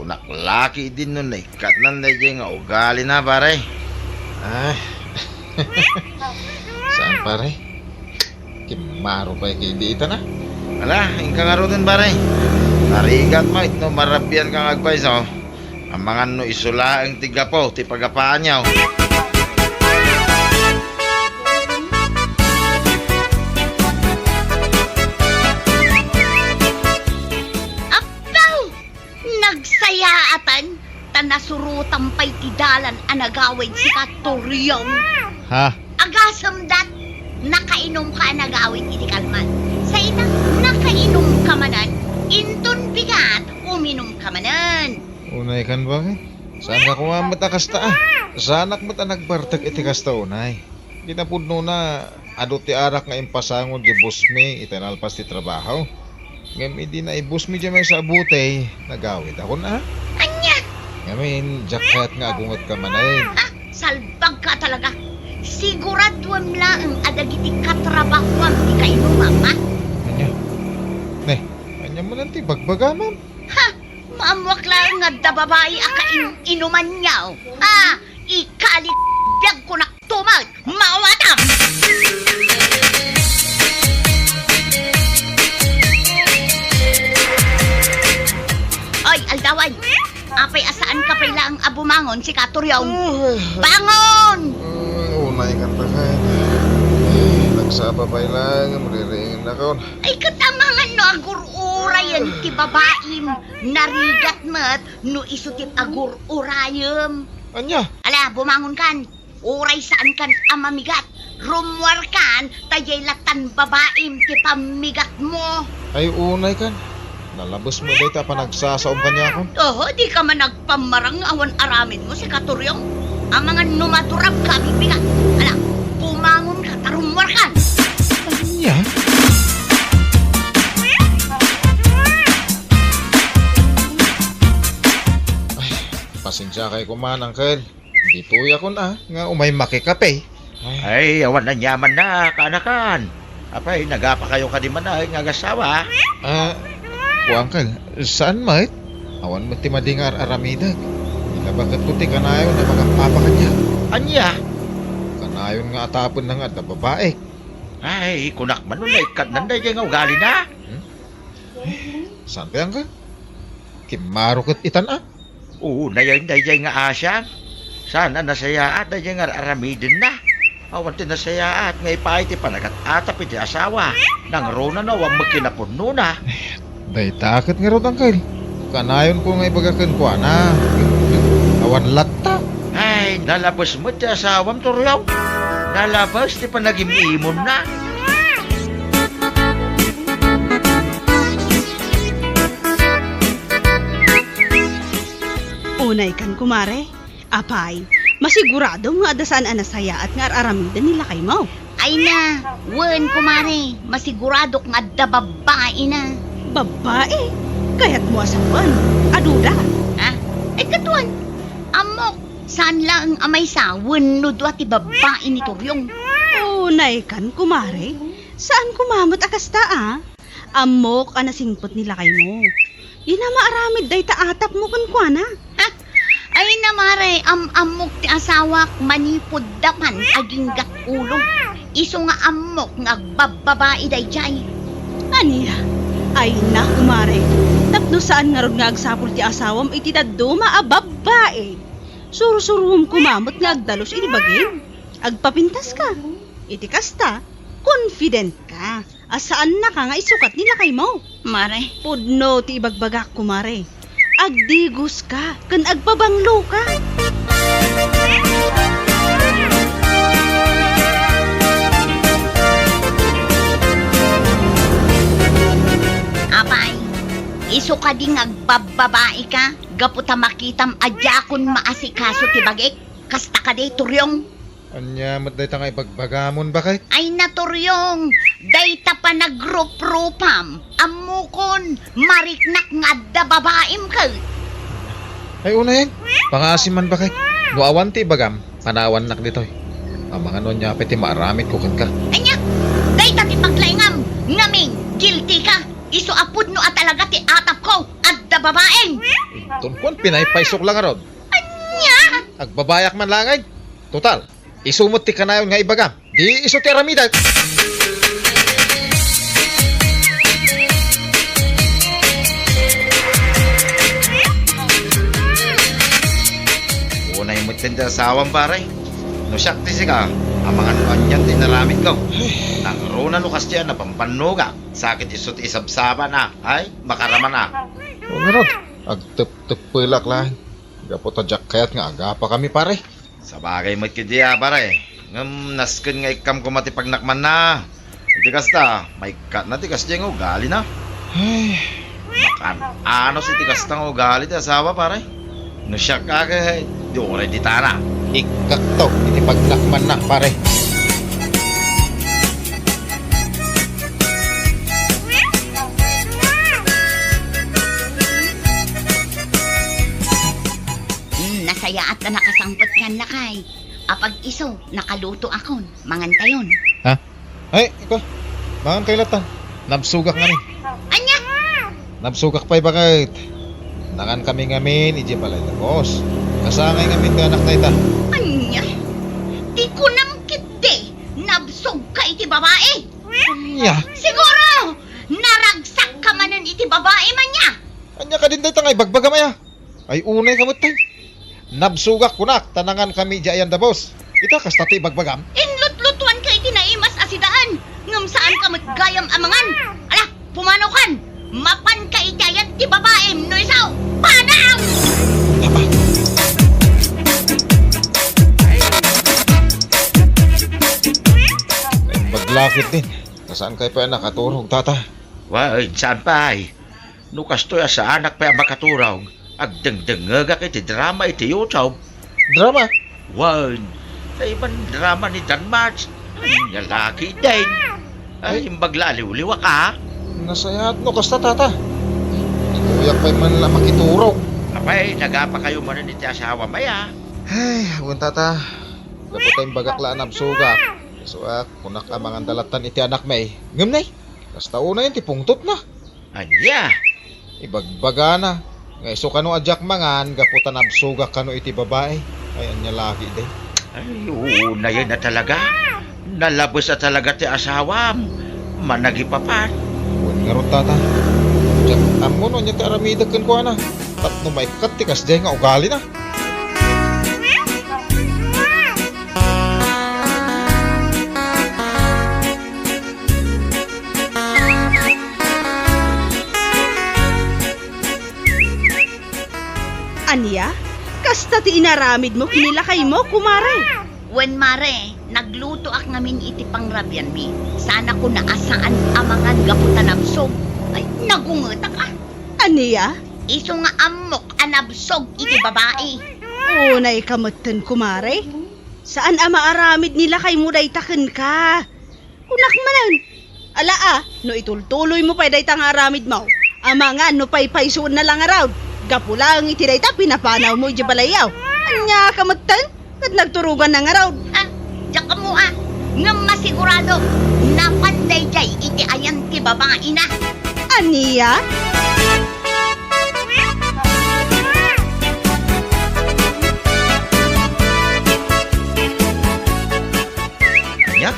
Kunak laki idin no naikkatnan daydiay nga ugalina, pare. Ay. Saan, pare? Kimmaro pay kay di ita na. Ala, inka ngaruden, pare. Narigat met no marabian ka nga agpayso. Amangan no isu laeng ti gapu ti pagapaanyo. Appaw! Nagsayaatan, ta nasurotam pay ti dalan a nagawid sika, Turyong. Ha? Agasem dat, nakainumka a nagawid iti kalman. Sa ita, nakainumka manen, inton bigat, uminumka manen. Unaykan, bakit? Saanka koma met a kasta, a? Saanak met a nagbartek iti kasta unay. Kinapudnona, adu ti arak nga impasango di bossmi iti nalpas ti trabaho. Ngem idi naibusmi diay maysa a butey, nagawidakon, a? Ania? Ngamin, diak kayat nga agungetka manen. Ah, salbagka talaga. Siguraduem laeng a dagiti katrabahoam ti kainumam, a? Ania? Ne, ania manen ti bagbagamam? Ha! Maammoak laeng nga adda babai a kain-inumanyo. Ha! Ikalit biag ko nak tumag! Maawatam! Oy, aldawan! Apay a saanka pay laeng a bumangon, sika Turyong? Bangon! Mm, unaykan, bakit? Eh, nagsapa pay laeng, maririingin nakon. Ay, ket amangan no agur-urayen ti babaim, narigat met no isu ti agur-urayem. Ania? Ala, bumangonkan. Uray saankan a mamigat, rummuarkan, ta diay lattan babaim ti pammigatmo. Ay, unaykan. Nalabes met dayta a panagsasaom kaniakon. Oho, dika man agpammarang nga awan aramidmo, sika Turyong. Amangan no madurabka a bigbigat. Ala, bumangonka ta rummuarkan. Ania? Ay, pasensiakay koma, Uncle. Ditoyakon a, nga umay makikape. Ay. Ay, awan aniamanna, kaanakan. Apay, nagapakayo kadi man a nga agasawa? Ah, kuankan, saan met? Awan met ti madi nga ar-aramidek. Inabaketko ti kanayon a mangapapa kaniak. Ania? Kanayon nga atapenna nga adda babaek. Ay, kunak man no naikkatnan daydiay nga ugalina. Hmm? Eh, saan kayangka? Kimmaro ket itan a? Unayen daydiay nga asian. Saan a nasayaat daydiay nga ar-aramidenna. Awan ti nasayaat nga ipaay ti panagat-atap iti asawa. Nangruna no awan met kinapudnona. Dayta ket ngarud, Uncle. Kanayonko nga ibaga kenkuana. Awan latta. Ay, nalabes met ti asawam, Turyong. Nalabes ti panagim-imonna. Unaykan, kumare. Apay, masiguradom nga adda saan a nasayaat nga ar-aramiden ni lakaymo? Ay na, wen, kumare, masiguradok nga adda babbaina. Babbai? Kayatmo a sawen? Aduda? Ah, ay, kaduan. Ammok, saan laeng a maysa wenno dua ti babbai ni Turyong. Unaykan, kumare. Saan koma met a kasta, a? Ammok a nasingpet ni lakaymo. Dina maaramid dayta atapmo kenkuana. Ha? Ay na, mare, am-ammok ti asawak manipud dapan aginggat ulo. Isu nga ammok nga agbabbabai daydiay. Ania? Ay na, kumare. Tapno saan ngarud nga agsapul ti asawam iti dadduma a babbai. Sursuruem koma met nga agdalus iti bagim. Agpapintaska. Iti kasta, confident ka a saannaka nga isukat ni lakaymo. Mare. Pudno ti ibagbagak, kumare. Agdigoska ken agpabangloka. Apay, isu kadi nga agbabbabaika gapu ta makitam a diakon maasikaso ti bagik? Kasta kadi, Turyong? Ania met dayta nga ibagbagamon, baket? Ay na, Turyong, dayta panagruprupam. Ammokon, mariknak nga adda babaim ket. Ay, unayen, pangaasim man, baket. No awan ti ibagam, panawannak ditoy. Amangan no ania pay ti maaramidko kenka. Ania? Dayta ti paglaingam. Ngamin, guilty ka. Isu a pudno a talaga ti atapko, adda babaeng. Inton kuan, pinaypaysok la ngarud. Ania? Agbabayak man laeng. Total, isu met ti kanayon nga ibagam. Di isu ti aramidek. Unay met ti asawam, pare. No siak ti sika, amangan no anian ti inaramidko. Nangruna no kasdiay a napambannogak. Sakit isu ti isabsabana. Ay, makaramana. O, ngarud, agtepteppelak laeng. Gapu ta diak kayat nga agapakami, pare. Sabagay met ketdi a, pare. Ngem nasken nga ikkam koma ti pagnakmanna. Iti kasta, maikkatna ti kasdiay nga ugalina. Ay. Makan-anos iti kasta nga ugali ti asawa, pare. No siak a ket, di uray ditana. Ikkakto iti pagnakmanna, pare. Hmm, nasayaat a nakasangpet ngan, lakay. Apag isu, nakalutoakon. Mangantayon. Ha? Ay, ikaw. Mangankayo latta. Nabsogak ngamin. Ania? Nabsogak pay baket. Nangankami ngamin idiay balay da boss. Kasangay ngamin ti anak dayta. Ania? Ti kunam ketdi, nabsogka iti babai? Ania? Siguro, naragsakka manen iti babai, ania? Ania kadin dayta nga ibagbagam aya? Ay, unayka met, tay. Nabsogak kunak, ta nangankami idiay ayan da boss. Ita, kasta ti ibagbagam? Inlutlutuanka iti naimas a sidaan, ngem saanka met gayam a mangan. Ala, pumanaw kan! Mapanka iti ayan ti babaim, no isu, panaw! Tapa. Maglakit din. Kasaan kayo pa nakaturog, tata? Wa, saan pa ay? No kastoy a saanak pay a makaturog, agdengdengngegak iti drama iti YouTube. Drama? Wen, ta iban drama ni Danmarts. Ania la ketdin? Ay, imbag la a liwliwak a. Nasayaat no kasta, tata. Ikuyak pay man la makiturog. Apay, nagapakayo manen iti asawam aya? Ay, wen, tata. Gapu ta imbagak la a nabsogak. Isuak, kunak a manganda lattan iti anakmi. Ngem nay, kasta unayen ti pungtotna. Ania? Ibagbagana nga isu kano a diak mangan gapu ta nabsogak kano iti babai. Ay, ania la ketdi? Ay, unayen a talaga. Nalabes a talaga ti asawam. Managipapan. Wen ngarud, tata. Diak ammo no ania ti aramidek kenkuana. Tapno maikkat ti kasdiay nga ugalina. Ania? Kasta ti inaramidmo ken ni lakaymo, kumare? Wen, mare, naglutoak ngamin iti pangrabianmi. Saanakon a saan a mangan gapu ta nabsog. Ay, nagungetak a. Ania? Isu nga ammok a nabsog iti babai. Unayka metten, kumare. Saan a maaramid ni lakaymo dayta kenka. Kunak manen. Ala a, no itultuloymo pay dayta nga aramidmo, amangan no paypaysuenna la ngarud. Gapu laeng iti dayta pinapanawmo idiay balayyo. Aniaka metten? Ket nagturoganna ngarud. Ah, diak ammo a. Ngem masigurado, napan daydiay iti ayan ti babaina. Ania? Ania?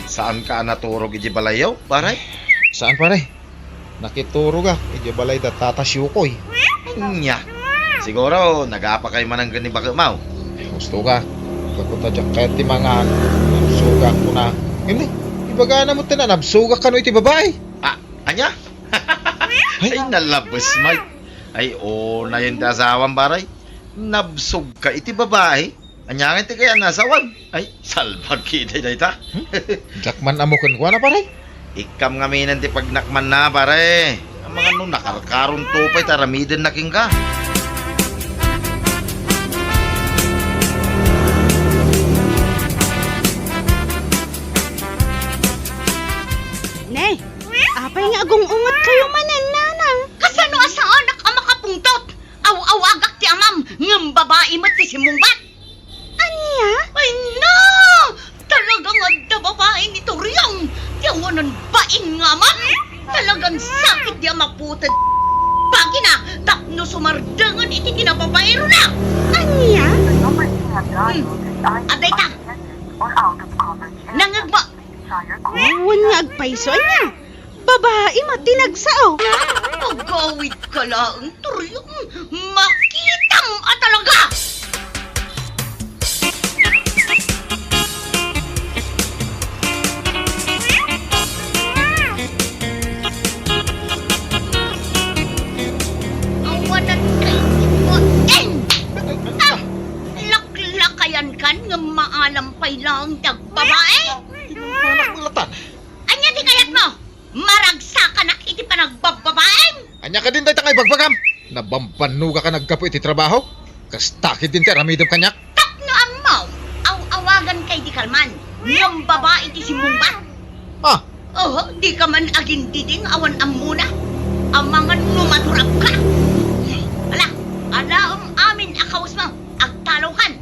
Saanka a naturog idiay balayyo, pare? Saan, pare? Nakiturogak idiay balay da Tata Siukoy. Ania? Siguro, nagapakay manen ken ni baketmo. Husto ka. Gapu ta diak kayat ti mangan, nabsogak kuna. Ngem ni, ibagana metten a nabsogak kano iti babai. Ah, ania? Ay, nalabes, Mike. Ay, unayen ti asawam, pare. Nabsogka iti babai. Ania ngay ti kayat a sawag? Ay, salbag ketdi dayta. Hmm? Diak man ammo kenkuana, pare. Ikkam ngaminen ti pagnakmanna, pare. Amangan no nakarkaronto pay ti aramidenna kenka. Ne, apay nga agung-ungetkayo manen, nanang? Kasano a saanak a makapungtot? Aw-awagak ti amam ngem babai met ti simmungbat. Ania? Ay, na! Talaga nga adda babai ni Toriang ti awanan bain nga amam. Talagan sakit di a maputed. Bagina, tapno sumardengen iti kinababaerona. Ania? Hmm. Adda ita. Nangegmo. Wen nga agpayso, ania? Babai met ti nagsao. Agawidka laeng, Toriong. Makitam a talaga! Awanan kay iputin! Ah! Laklakayankan nga maalam pay laeng ti agbabae? Anak latan. Ania ti kayatmo? Maragsakanak iti panagbabbabaem? Ania kadin dayta nga ibagbagam? Nabambannogakan a gapu iti trabaho? Kasta ketdin ti aramidem kaniak? Tapno ammo, aw-awaganka idi kalman, ngem babai ti simmungbat. Ah! Oho, dika man agindiding awan ammona. Amangan no madurabka. Ala, alaem amin a kawesmo, agtalawkan.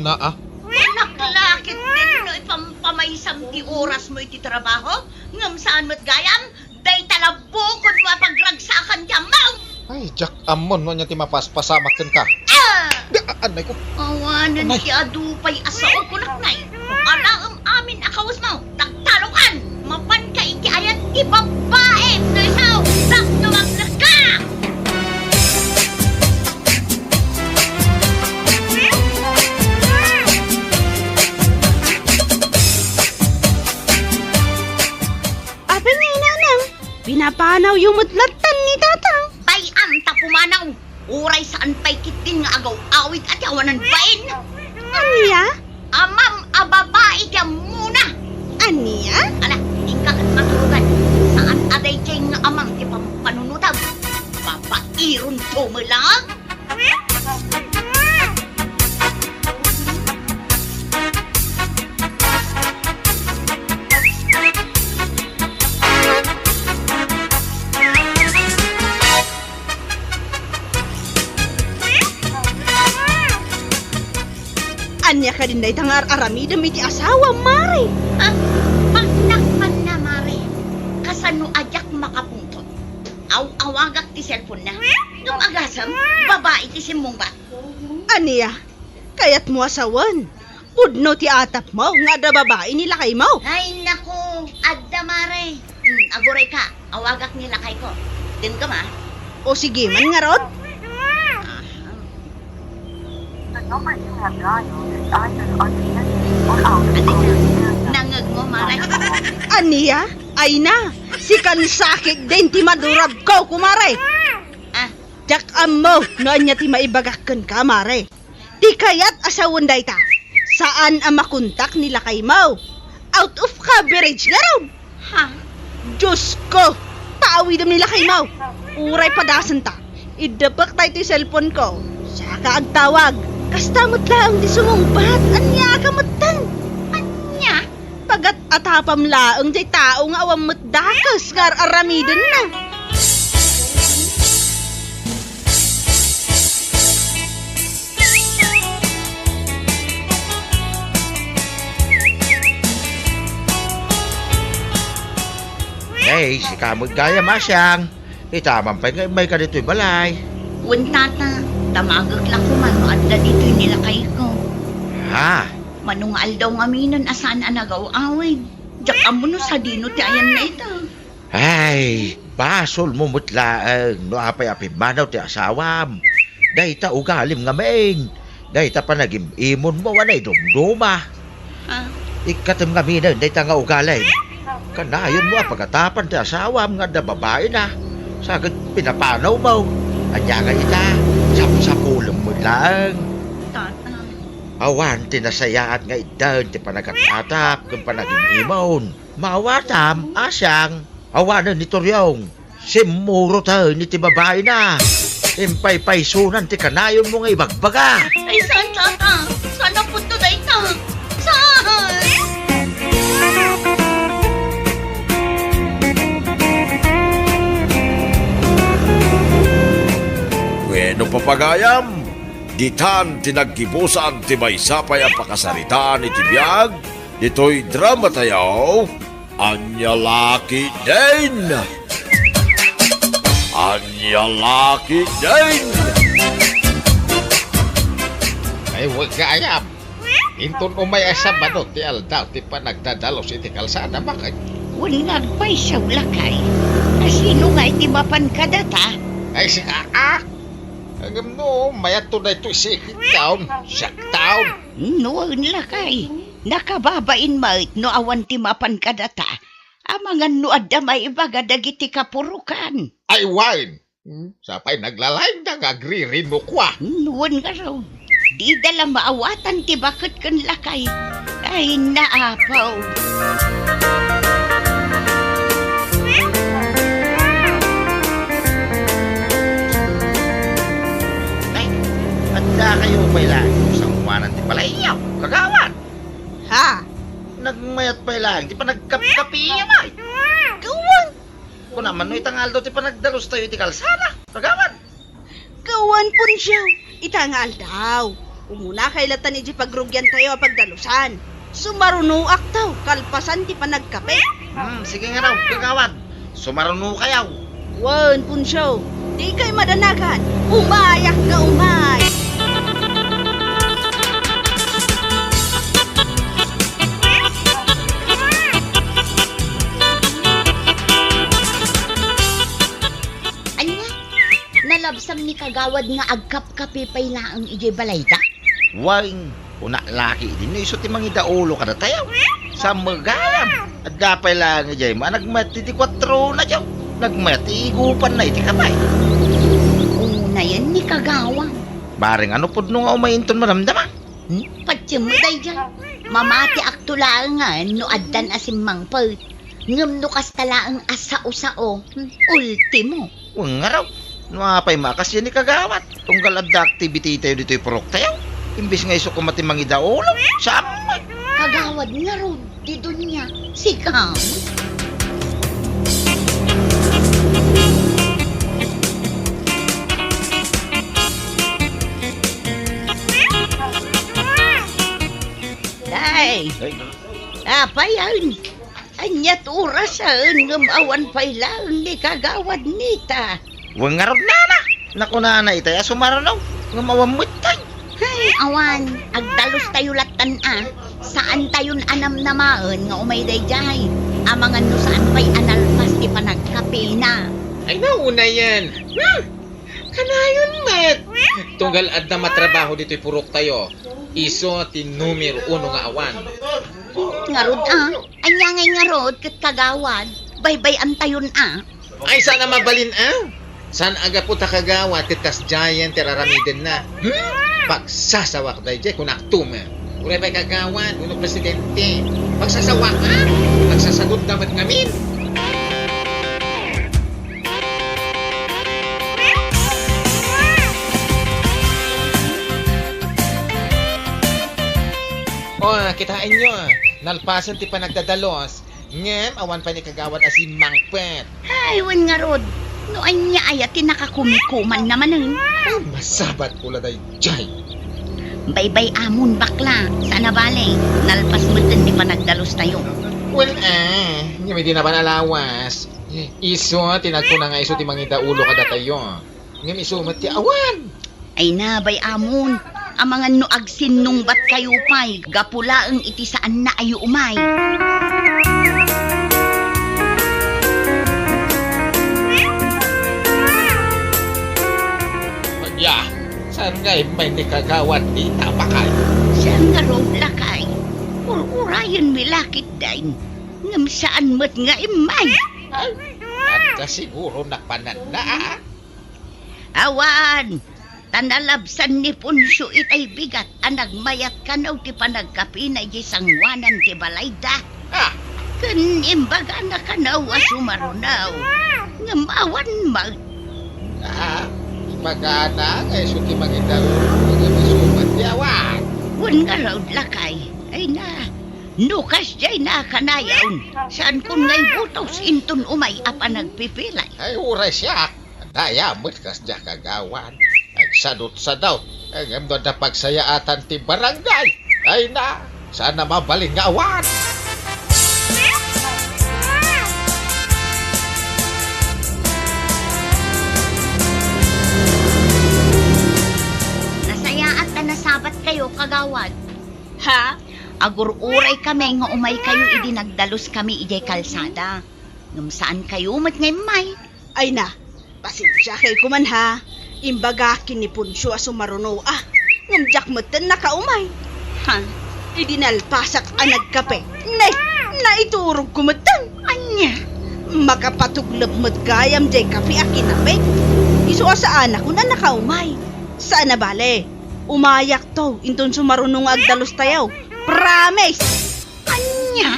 Naa. Naklakit din no ipampamaysam ti orasmo iti trabaho, ngem saan met gayam, dayta la bukodmo a pagragsakan ti ammo. Ay, diak ammo no ania ti mapaspasamak kenka. Ah! Di, a-, anay ko. Awanen Anay. Ti adu pay a saob ko, naknay. Alaem amin a kawesmo, tagtalokan. Mapanka iti ayat ti babaem no isu, tapno maplekka. Apay nga inanang, pinapanawyo met latta ni Tatang? Bay-am ta pumanaw, uray saan pay ketdin nga agaw-awid a ti awanan bain. Ania? Amam a babai ti ammona. Ania? Ala, inka ket maturogan. Saan a daydiay nga amam ti pampanunotam. Babairon to met laeng. Ania kadin dayta nga ar-aramidem iti asawam, Mare? Ah, paknakpanna, Mare. Kasano a diak makapungtot? Aw-awagak ti cellphone-na. Ngem agasem, babai ti simmungbat. Ania? Kayatmo a sawen? Pudno ti atapmo nga adda babai ni lakaymo? Ay, naku, adda, Mare. Hmm, agurayka, awagak ni lakayko. Denggem, a. O, sige man ngarud. Aha. The number you have dialed is either unconnected or out of call. Nangegmo, Mare. Ania? Ay na, sikan sakit din ti madurabko, kumare. Ah. Diak ammo no ania ti maibagak kenka, Mare. Ti kayat a sawen dayta, saan a makontak ni lakaymo. Out of coverage ngarud. Ha? Diosko, paawidem ni lakaymo. Uray padasenta, iddepek daytoy cellphone-ko. Saka agtawag. Kasta met laeng ti sumungbat. Ania ka metten? Ania? Pagat-atapam laeng diay tao nga awan met dakes nga ar-aramidenna. Hey, sika met gayam, Asiang. Ita man pay nga immayka ditoy balay. Wen, Tata, damagek la koma no adda ditoy ni lakayko. Ha? Mano nga aldaw ngaminen a saan a nagaw-awid. Diak ammo no sadino ti ayanna ita. Ay, basolmo met laeng no apay a pimmanaw ti asawam. Dayta ugalim ngamin. Dayta panagim-imonmo a naidumduma. Ah. Ikkatem ngaminen dayta nga ugalim. Kanayonmo a pagatapan ti asawam nga adda babaina. Sa ket pinapanawmo. Ania nga ita, sapsapulem met laeng. Tata. Awan ti nasayaat nga itdan ti panagat-atap ken panagim-imon. Maawatam, Asiang. Awanen ni Toriong. Simmurot iti babaina. Impaypaysonan ti kanayonmo nga ibagbaga. Ay, saan, Tata? Saan a pudno dayta? Saan? Wenno, papagayam, ditan ti naggibusan ti maysa pay a pakasaritaan iti biag ditoy drama tayo. Ania la ketdin? Ania la ketdin? Ay, wen gayam. Inton umay a Sabado ti aldaw ti panagdadalus iti kalsada, bakit? Wen nga agpayso, lakay. Asino ngay ti mapan kadata? Ay, sika, a? Ngem no, mayatto daytoy second town, siak town. No, wen, lakay. Nakababain met no awan ti mapan kadata. Amangan no adda maibaga dagiti kapurokan. Ay, wen. Hmm, sapay naglalayda nga agririnukua. Hmm, wen ngarud. Dida la maawatan ti baket ken lakay. Ay, naapaw. Ay, adda kayo pay laeng sanguanan ti balayyo, kagawad. Ha? Nagmayat pay laeng ti panagkapkapiyo, ay. Gawan. Kunam no ita nga aldaw ti panagdalustayo iti kalsada, kagawad. Gawan, Poncio, ita nga aldaw. Umunakay latta idiay pagrugiantayo a pagdalusan. Sumarunoakto, kalpasan ti panagkape. Hmm, sige ngarud, kagawad. Sumarunokayo. Wen, Poncio, dikay madanagan. Umayak nga umay. Ania? Nalabsam ni kagawad nga agkapkape pay laeng idiay balayda? Wen, kunak la ketdin no isu ti mangidaulo kadatayo. Saan met gayam. Adda pay laeng idiay a nagmayat iti kuatronayo. Nagmayat ti igupanna iti kape. Unayen ni kagawad. Bareng no pudno nga umay inton madamdama. Hmm? Patiem daydiay. Mamatiakto laengen no addan a simmangpet. Ngem no kasta laeng a sao-sao, hmm, ultimo. Wen ngarud, no apay makasian ni kagawad, tunggal adda activity tayo ditoy puroktayo. Imbes nga isu koma ti mangidaulo, saan met. Kagawad ngarud, ti dunia, sika. Day, ay, apay, ay, aniat orasen ngem awan pay laeng ni kagawad nita. Wen ngarud, nana, nakunana itay a sumaruno, ngem awan metten. Hay, awan, agdalustayo lattan a. Saantayon a namnamaen nga umay daydiay. Amangan no saan pay a nalpas ti panagkapena. Ay, naunayen. Hmm. Kanayon met. Tunggal adda matrabaho ditoy puroktayo. Isu ti numero uno nga awan. Ngarud a, ania ngay ngarud ket kagawad, baybay-antayon a. Ay, saan a mabalin a? Saan a gapu ta kagawad ket kasdiayen ti raramidenna? Hmm? Pagsasawak daydiay, kunakto met. Uray pay kagawad wenno presidente, pagsasawak a? Pagsasagot da met ngamin. O, kitaenyo, nalpasen ti panagdadalos, ngem awan pay ni kagawad a simmangpet. Ay, wen ngarud, no ania aya ti nakakumikuman na manen? Ay, masabatko la daydiay. Baybay-amon, bakla, saan a bale, nalpas metten ti panagdalustayo. Wen, a, ngem idi napan a lawas, isu ti nagkuna nga isu ti mangidaulo kadatayo. Ngem isu met ti awan. Ay na, bay-amon, amangan no agsinnungbatkayo pay gapu laeng iti saanna a umay. Ania, saan nga immay ni kagawad dita, bakay? Saan ngarud, lakay? Ur-urayenmi la ketdin, ngem saan met nga immay. Ay, adda siguro napananna, a? Awan, ta nalabsan ni Poncio itay bigat a nagmayat kano ti panagkapina idiay sanguanan ti balayda. Ah! Ken imbagana kano a sumaruno, ngem awan met. Ah, imbagana nga isu ti mangidaulo, ngem isu met ti awan. Wen ngarud, lakay. Ay na, no kasdiay na kanayon, saankon nga ibutos inton umay a panagpipilay. Ay, uray siak. Daya met kasdiay, kagawad. Agsadutsadut. Ngem no adda pagsayaatan ti barangay, ay na, saan a mabalin nga awan. Kagawad. Ha? Agur-uray kami nga umay kayo idi nagdalus kami idiay kalsada. Ngem saan kayo met nga immay? Ay na, pasensia kay kuman ha. Imbagak ken ni Poncio a sumaruno a. Ngem diak metten nakaumay. Ha? Idi nalpasak a nagkape, ne, naiturogko metten. Ania? Makapatuglep met gayam diay kape a kinapek. Isu a saanakon a nakaumay. Saan a bale, umayakto inton sumaruno nga agdalustayo. Promise! Ania?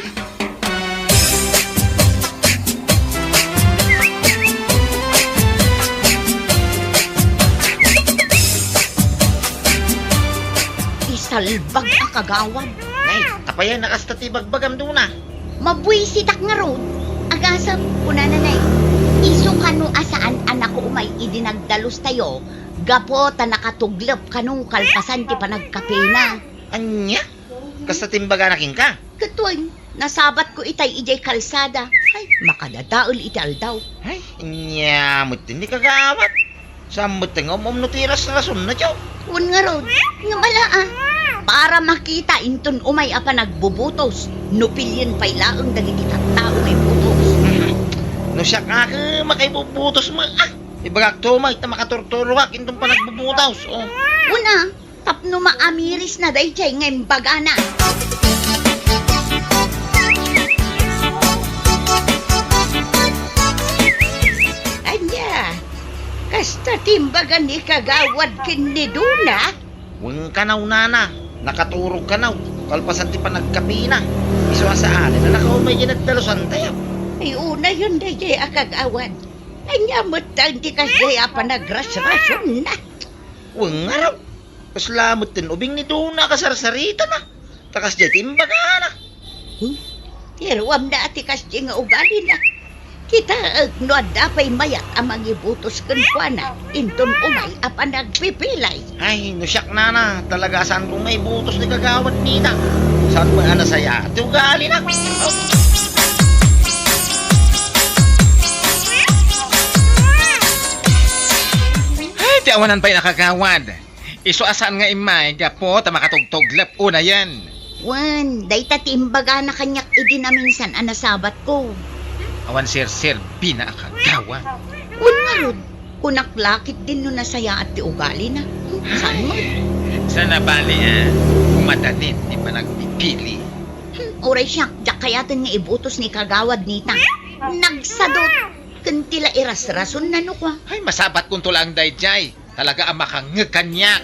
Isalbag a kagawad. Nay, apay a nakasta ti bagbagam, Dona? Mabuisitak ngarud. Agasem, kunana, Nay, isu kano a saan a nakaumay idi nagdalustayo, gapu ta nakatuglep kano kalpasan ti panagkapena. Ania? Kasta ti imbagana kenka? Ket wen, nasabatko itay idiay kalsada. Ay, makadadael iti aldaw. Ay, ania met ni kagawad. Saan met nga um-umno ti rasrasonna, tiyo? Wen ngarud, ngem ala a. Para makita inton umay a panagbubutos, no pilien pay laeng dagiti tattao nga ibutos. No siak a ket makaibubutos met, ah. Ibagak to, may ta makaturturogak inton panagbubutos, oh. Wen a, tapno maamirisna daydiay nga imbagana. Ania, kasta ti imbaga ni kagawad ken ni Dona? Wen kanaw, nana, nakaturog kanaw, kalpasan ti panagkapina. Isu a saan a nakaumay diay nagdalusantayo. Ay, unayen daydiay a kagawad. Ania met ti kasdiay a panagrasrasonna? Wen ngarud. Kasla met ti ubing ni Dona a kasarsaritana. Ta kasdiay ti imbagana. Hmm? Iruamna a ti kasdiay nga ugalina. Kitaek no adda pay mayat a mangibutos kenkuana inton umay a panagpipilay. Ay, no siak, nana, talaga a saanko nga ibutos ni kagawad Nita. Saan met a nasayaat ti ugalina? Ay, ti awanan pay a kagawad. Isu a saan nga immay gapu ta makatugtuglep unayen. Wen, dayta ti imbagana kaniak idi naminsan a nasabatko. Awan serserbina a kagawad. Wen ngarud, kunak la ketdin no nasayaat ti ugalina. Saan met? Saan a bale a umadanin ti panagpipili. Hmm, uray siak, diak kayaten nga ibutos ni kagawad Nita. Nagsadut, ken ti la irasrasonna no kua. Ay, masabatkonto laeng daydiay. Talaga a makangngeg kaniak.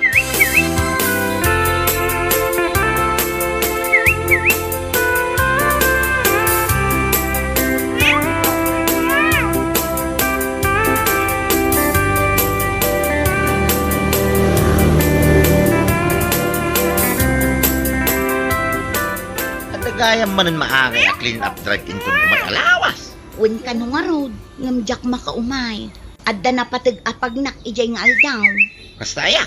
Adda gayam manen maangay a clean up drive inton umay a lawas. Wen kano ngarud, ngem diak makaumay. Adda napateg a pagnak idiay nga aldaw. Kasta aya?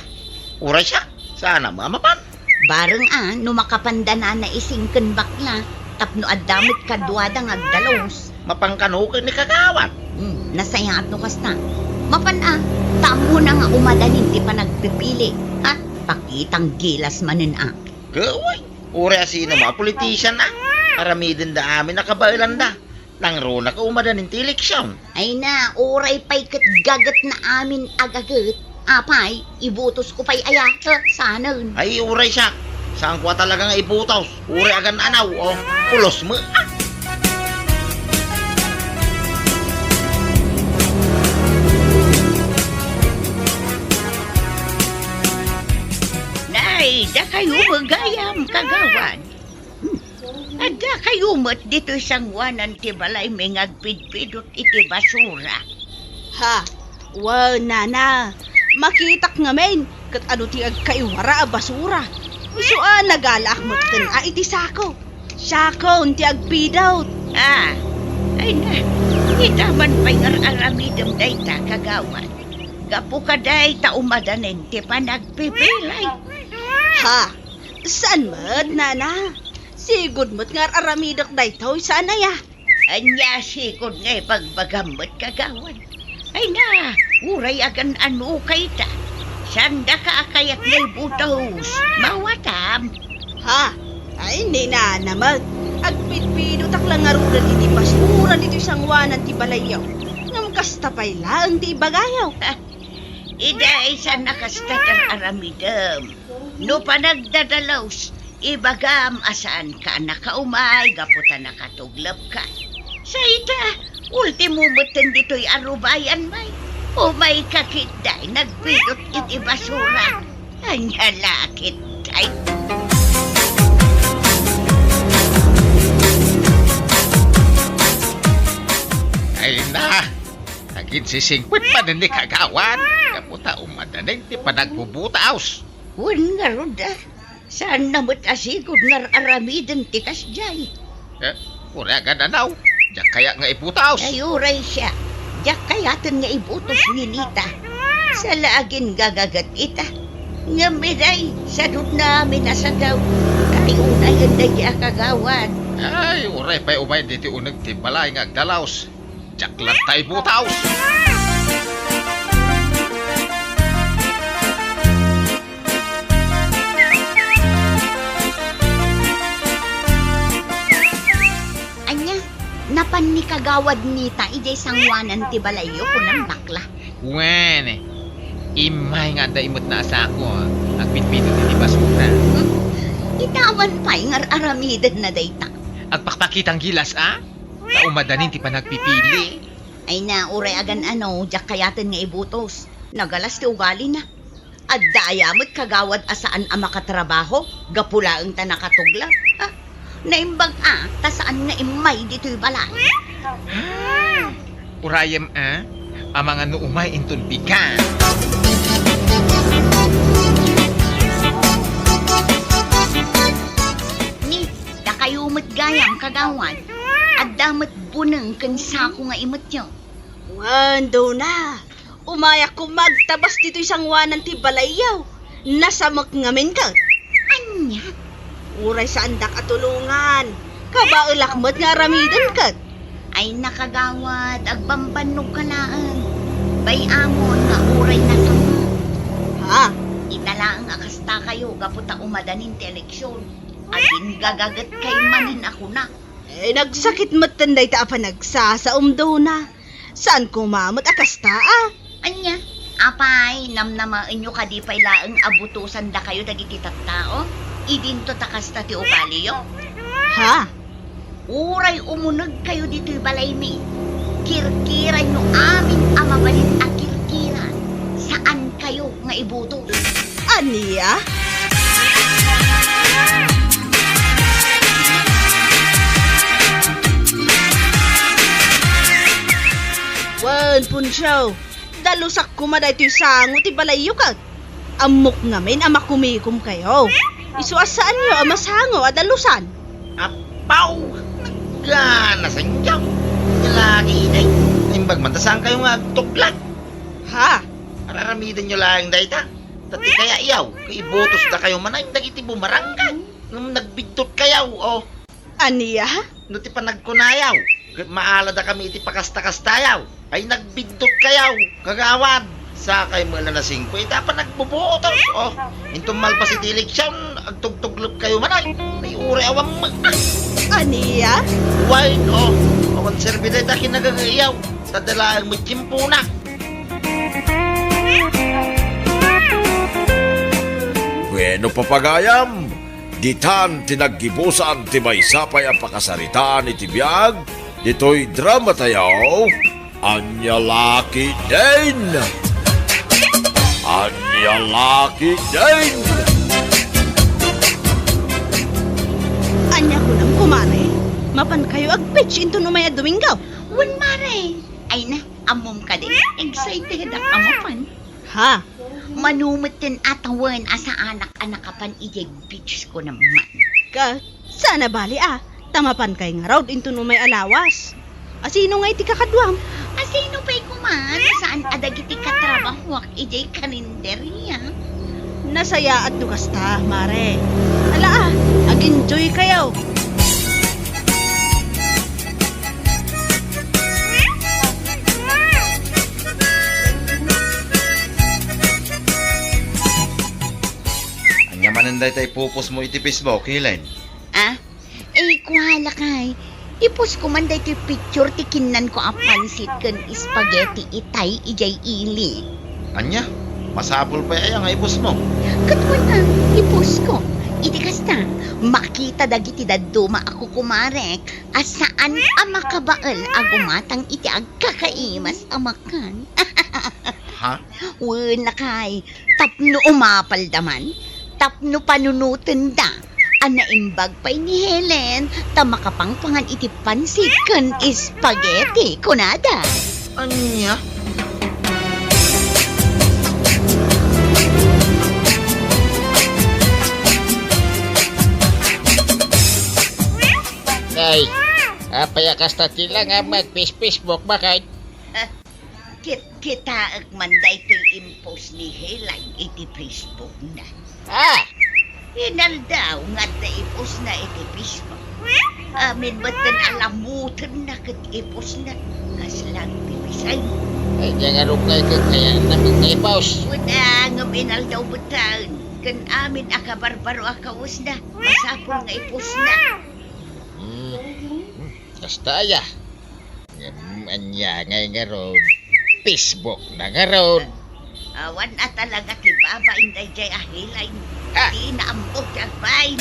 Uray siak, saan a mapan? Bareng a, no makapanda nana Ising ken bakla, tapno adda met kaduada nga agdalus. Mapan kano ken ni kagawad? Hmm, nasayaat no kasta. Mapan a, ta ammona nga umadanin ti panagpipili. Ha? Pakitang gilas manen a. Gaway, uray a sino a politician a. Aramidenda amin a kabaelanda. Nangruna ka umadanin ti eleksion. Ay na, uray pay ket gagetna amin a gaget. Apay, ibutosko pay aya? Saanen. Ay, uray siak. Saanko a talaga nga ibutos. Uray agan-anaw, o. Pulos met. Nay, dakayo met gayam, kagawad. Hmm. Addakayo met ditoy sangoanan ti balaymi nga agpidpidot iti basura. Ha? Wen, nana, makitak ngamin ket adu ti agkaiwara a basura. Isu a nagalaak metten a iti sako. Sakon ti agpidot. Ah, ay na, ita man pay nga ar-aramidem dayta, kagawad. Gapu kadayta umadanen ti panagpipilay. Ha? Saan met, nana? Sigud met nga ar-aramidek daytoy, saan aya? Ania sigud nga ibagbagam met, kagawad? Ay na, uray agan-ano kayta. Saandaka a kayat nga ibutos. Mawatam. Ha? Ay, ni nanamek. Agpidpidotak la ngaruden iti basura ditoy sangoanan ti balayyo. Ngem kasta pay laeng ti ibagayo. Ha? Idi, saanna kasta ti ar-aramidem. No panagdadalus, ibagam a saanka a nakaumay gapu ta nakatuglapka. Sa ita, ultimo metten ditoy a rubayan, may. Umayka ketdi, nagpidot iti basura. Ania la ketdi? Ay na, aginsisingpet manen ni Kagawad, gapu ta umadanin ti panagbubutaos. Wen ngarud, a. Saanna met a sigud nga ar-aramiden ti kasdiay. Eh, uray agan-anaw, diak kayat nga ibutaos. Ay, uray siak, diak kayaten nga ibutos ni Nita. Sa la agingagaget ita. Ngem idiay, sadutna amin a sadaw, kayunayen daydi a kagawad. Ay, uray pay umay ditoy uneg ti balay nga agdalaos. Diak latta ibutaos. Ania, napan ni Kagawad Nita idiay sangoanan ti balayyo, kunam, bakla? Wen, immay nga adda imetna a sako, a, agpidpidot iti basura. Hmm? Ita awan pay nga ar-aramidenna dayta. Agpakpakitang gilas, a? Ta umadanin ti panagpipili. Ay na, uray agan-ano, diak kayaten nga ibutos. Nagalas ti ugalina. Adda aya met kagawad a saan a makatrabaho, gapu laeng ta nakatuglap, ha? Naimbag a, ta saan nga immay ditoy balay. Ah, urayem a, amangan no umay inton bigat. Ni, dakayo met gayam, kagawad. Adda met buneng ken sako nga imetyo. Wen, Dona, umayak koma agtabas ditoy sangoanan ti balayyo. Nasamek ngamin ket. Ania? Uray saandak a tulongan. Kabaelak met nga aramiden ket. Ay, nakagawad, agbambannogka laeng. Bay-amon nga uray nasamek. Ha? Ita laeng a kastakayo gapu ta umadanin ti eleksion. Agingagagetkay manen a kuna. Eh, nagsakit metten dayta a panagsasaom, Dona. Saan koma met a kasta, a? Ania? Apay, namnamaenyo kadi pay laeng a butosandakayo dagiti tattao? Idinto ta kasta ti ugaliyo? Ha? Uray umunegkayo ditoy balaymi, kirkiranyo amin a mabalin a kirkiran. Saankayo nga ibutos. Ania? Wen, Puncio, dalusak koma daytoy sango ti balayyo ket. Ammok ngamin a makumikomkayo. Isu a saanyo a masango a dalusan. Apaw! Nagganasanyo! Lalaki, inay. Naimbag man ta saankayo nga agtuglak. Ha? Ar-aramidenyo laeng dayta. Ta ti kayatyo, kaibutosdakayo manen dagiti bumarangka. Ngem nagbiddutkayo, o. Ania? No ti panagkunayo, ket maaladakami iti pakasta-kastayo, ay nagbiddutkayo, kagawad. Sakay met la nasingko ita a panagbubutos, o. Inton malpas iti eleksion, agtugtuglepkayo manen. Ay, uray awan met. Ania? Wen, o. Awan serbi dayta kinagagayo. Ta adda laeng met tiempona. Bueno, papagayam, ditan ti naggibusan ti maysa pay a pakasaritaan iti biag ditoy dramatayo, Ania La Ketdin! Ania La Ketdin! Ania kunam, kumare? Mapankayo ag-beach inton umay a Domingo? Wen, mare. Ay na, ammom kadi, excited ak a mapan. Ha? Mano metten a tawen a saanak a nakapan idiay beach ko naman. Ka, saan a bali a, ta mapankay ngarud inton umay a lawas. Asino ngay ti kakaduam? Asino pay koma no saan a dagiti katrabahoak idiay karinderia? Nasayaat no kasta, mare. Ala a, ag-enjoy kayo. Dayta i-post mo iti Facebook, Helen? Ah? Eh, kua lakay. I-post ko man daytoy picture ti kinnanko a pansit ken spaghetti itay idiay ili. Ania? Masapul pay aya nga i-post mo? Ket wen a, i-post ko. Iti kasta, makita dagiti dadduma a kukumarek a saan a makabael a gumatang iti agkakaimas a makan. Ha? Wen lakay, tapno umapalda man, tapno panunotenda a naimbag pay ni Helen ta makapangpangan iti pansit ken spaghetti, kunada. Ania? Nay, apay a kasta ti la nga mag-Facebook, bakit? Kitkitaek man daytoy impost ni Helen iti Facebook-na. Ah! Inaldaw nga adda i-post-na iti Facebook. Amin metten a lamutenna ket i-post-na. Kasla agbibisin. Ay, diay ngarud nga ket kayatna met nga i-post. Wen a, ngem inaldaw metten. Ken amin a kabarbaro a kawesna, masapul nga i-post-na. Hmm. Hmm. Kasta aya. Ngem ania ngay ngarud? Facebook-na ngarud. Awan a talaga ti babain daydiay a Helen. Ah! Dina ammo ti agbain.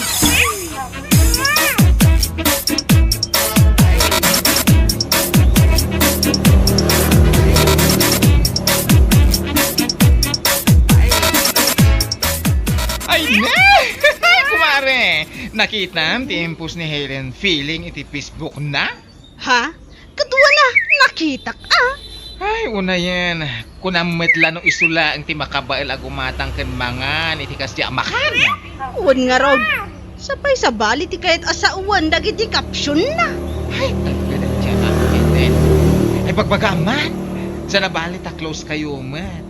Ay, ne! Kumare, nakitam ti impost ni Helen Feeling iti Facebook-na? Ha? Ket wen a, nakitak a. Ay, unayen, kunam met la no isu laeng ti makabael a gumatang ken mangan iti kasdi a makan. Wen ngarud, sapay sabali ti kayat a sawen dagiti caption-na. Ay, tagganan ti amin. Ay, bagbagam man. Sa nabali ta close kayo met.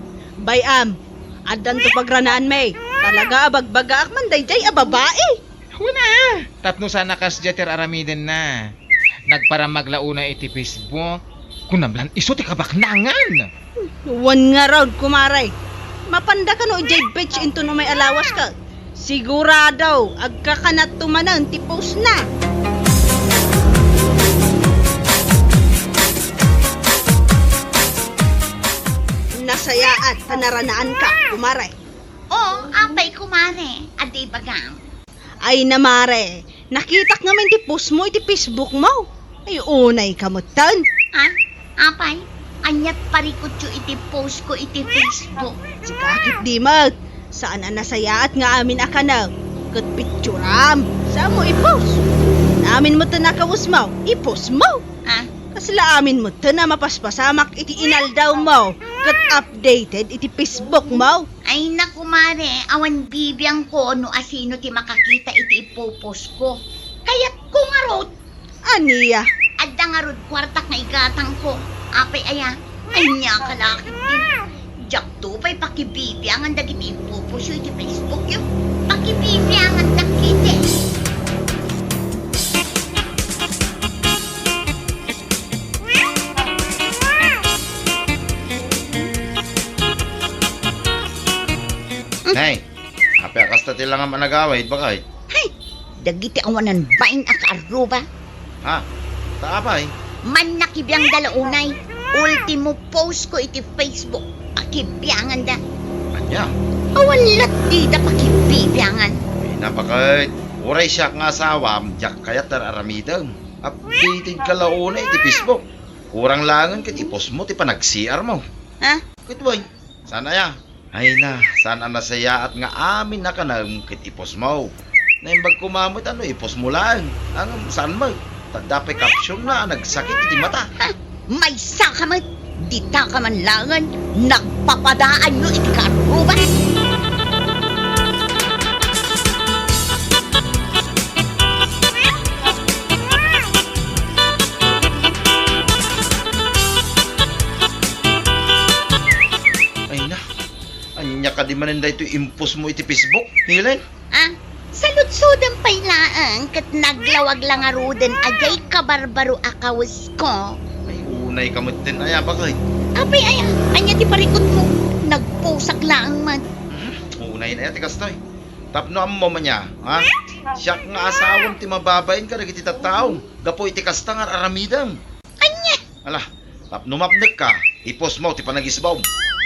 Bay-am, addanto pagranaan, May. Talaga a bagbagaak man daydiay a babai. Wen a, tapno saan a kasdiay ti ar-aramidenna. Nagparamag la unay iti Facebook. Kunam lan isu ti kabaknangan. Wen ngarud, kumare. Mapanda kano idiay beach inton umay a lawaska. Sigurado, agkakanatto manen ti post-na. Nasayaat ta naranaanka, kumare. O, apay, kumare, adi bagam. Ay na, mare, nakitak ngamin ti post mo iti Facebook mo. Ay, unay ka metten. Ah, apay, aniat parikutyo iti post ko iti Facebook? Sika ket di met. Saan a nasayaat nga amin a kanem ket pitsuram, saan mo i-post? Amin metten a kawes mo, i-post mo. Ah? Kasla amin metten a mapaspasamak iti inaldaw mo ket updated iti Facebook mo. Ay, naku, mare, awan bibiangko no asino ti makakita iti ipopost ko. Kayatko ngarud. Ania? Adda ngarud kuartak nga igatangko. Apay aya? Ania ka la ketdi? Diakto pay pakibibiangan dagiti ipopost yo iti Facebook yo. Pakibibiangan dak iti. Nay, apay a kasta ti langam a nagawid, bakay? Hay, dagiti awanan bain a kaarruba. Ha? Ta apay? Mannakibiangda la unay. Ultimo post ko iti Facebook, pakibianganda. Ania? Awan lat dida pakibibiangan. Ay, napakit. Uray siak nga asawam, diak kayat ar-aramidem. Updated ka la unay iti Facebook. Kurang laengen ket i-post mo ti panag-C R mo. Ha? Ket wen, saan aya? Ay na, saan a nasayaat nga amin a kanem ket i-post mo. Naimbag koma met a no i-post mo laeng. Ngem saan met? Ta adda pay caption-na a nagsakit iti mata. Ha? Maysa ka met, dita ka man laengen, nagpapadaanyo iti kaarruba. Ay na, ania kadi manen daytoy impost mo iti Facebook, Helen? Ah, saludsodem pay laeng ket naglawag la ngaruden a diay kabarbaro a kawesko. Ay, unay ka metten aya, bakay? Apay aya, ania ti parikut mo? Nagposak laeng man. Mhm, unay na aya ti kastoy. Tapno ammom ania, ha? Siak nga asawam ti mababain kadagiti tattaom gapu iti kasta nga ar-aramidem. Ania? Ala, tapno mapnekka, i-post mo ti panagisbawm,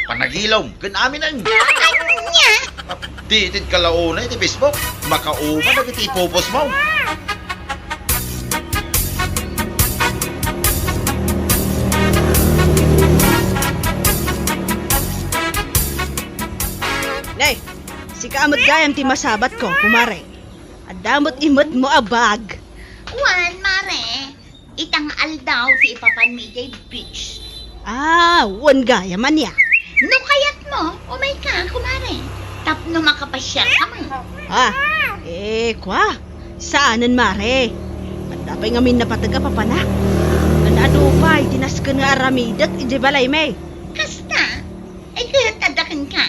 panagilawm, ken aminen. Ania? Updated ka la unay iti Facebook, makauma dagiti i-post mo. Nay, sika met gayam ti masabatko, kumare. Adda met imetmo a bag. Wen, mare. Ita nga aldaw ti ipapanmi idiay beach. Ah, wen gayam ania. No kayatmo, umayka, kumare. Tapno makapasiarka met. Ah, eh, kua. Saanen, mare. Adda pay ngamin napateg a papanak. Ken adu pay ti nasken nga aramidek idiay balaymi. Kasta? Ay, ket adda kenka.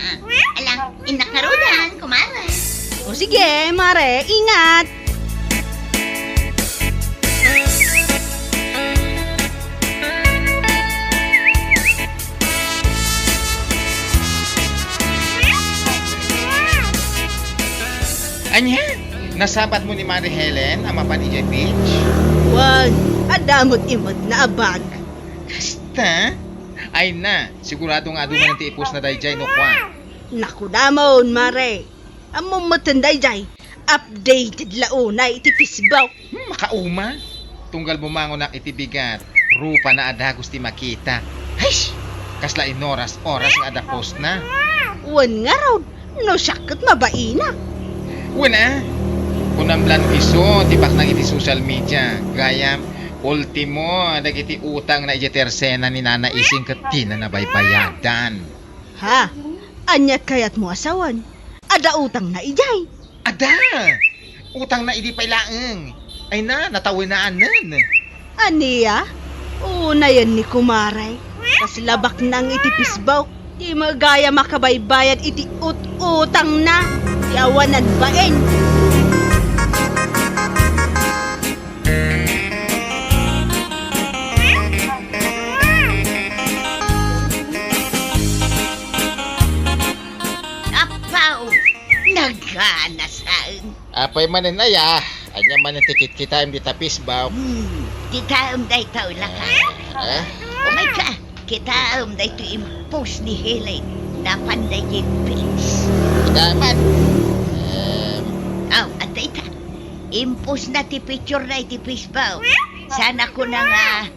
Ala, innak ngaruden, kumare. O sige, mare, ingat. Ania? Nasabatmo ni Mare Helen a mapan idiay beach? Wen, adda met imetna a bag. Kasta? Ay na, sigurado nga adu manen ti i-post na daydiay no kua. Nakudamon, mare. Ammom metten daydiay. Updated la unay iti Facebook. Hmm, makauma. Tunggal bumangonak iti bigat, rupana a dagus ti makita. Hesh! Kasla inoras-oras nga adda post na. Wen ngarud, no siak ket mabaina. Wen a, kunam la no isu ti baknang iti social media, gayam, ultimo, dagiti utang na idiay tersena ni Nana Ising ket dina nabaybayadan. Ha? Aniat kayatmo a sawen? Adda utangna idiay. Ada! Utangna idi pay laeng. Ay na, natawenanen. Ania? Unayen ni kumare. Kasla baknang iti Facebook. Di met gayam a kabaybayad iti ut-utangna. Ti awanan bain. Apaw, naganasaen. Apay manen aya, ania manen ti kitkitaem dita Facebook? Hmm, kitaem daytoy, laka. Eh? Umayka, kitaem daytoy impost ni Helen. Napan daytoy page. Kitaem man. Em. Aw, adda ita. Impost na ti picture na iti Facebook. Sana kuna nga,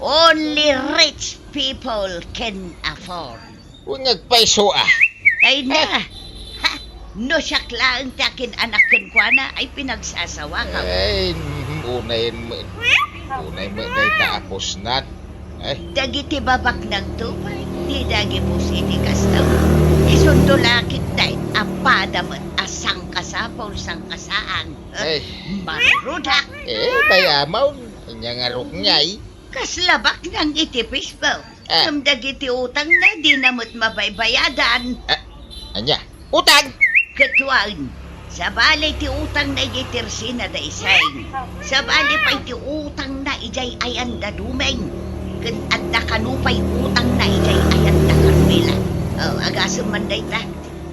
only rich people can afford. Wen nga agpayso a. Ay na. Eh. Ha? No siak laeng ti akin-anak kenkuana, ay pinagsasawakam. Ay, mm, unay met. Unay met dayta a pusnat. Ay. Dagiti babaknangto pay, dida gipusi ti kasta. Isunto la ketdi a pada met a sangkasapul, sangkasaan. Ay. Marurudak. Eh, bayamon. Ania nga rukngay? Kasla baknang iti Facebook. Ah. Ngem dagiti utangna, dina met mabaybayadan. Ah, ania? Utang? Ket wen, sabali ti utangna idiay tersena da Ising. Sabali pay ti utangna idiay ayan da Dumeng. Ken adda kano pay utangna idiay ayan da Carmela. Oh, agasem man dayta.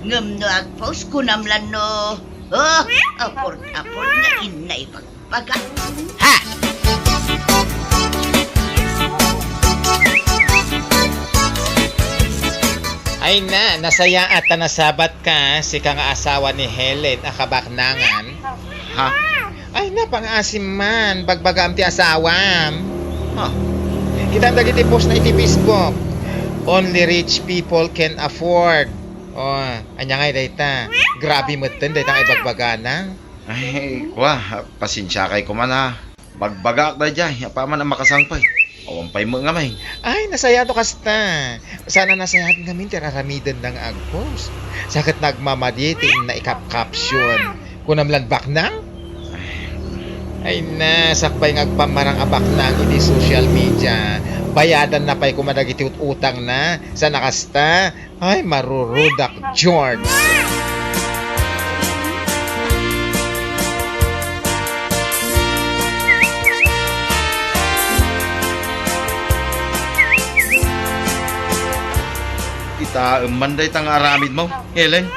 Ngem no agpost, kunam la no, oh, apurd-apurd nga inna ipag- Baga. Ha! Ay na, nasayaat ta nasabatka, sika nga asawa ni Helen a kabaknangan. Ha? Ay na, pangaasim man, bagbagaam ti asawam. Ha? Kitaem dagiti post na iti Facebook. Only rich people can afford. Oh, ania ngay dayta? Grabe metten dayta nga ibagbagana. Ay, kua, pasensiakay koma a. Bagbagaak daydiay, apaman a makasangpet. Awan pay met ngamin. Ay, nasayaat no kasta. Sana nasayaat ngamin ti ar-aramidenda nga agpost. Sa ket nagmamadi ti inna ikapkaption. Kunam lan baknang? Ay na, sakbay nga agpammarang a baknang iti social media, bayadanna pay koma dagiti ut-utangna. Sana kasta, Ay, marurudak, George. Kitaem man dayta nga aramidmo, Helen.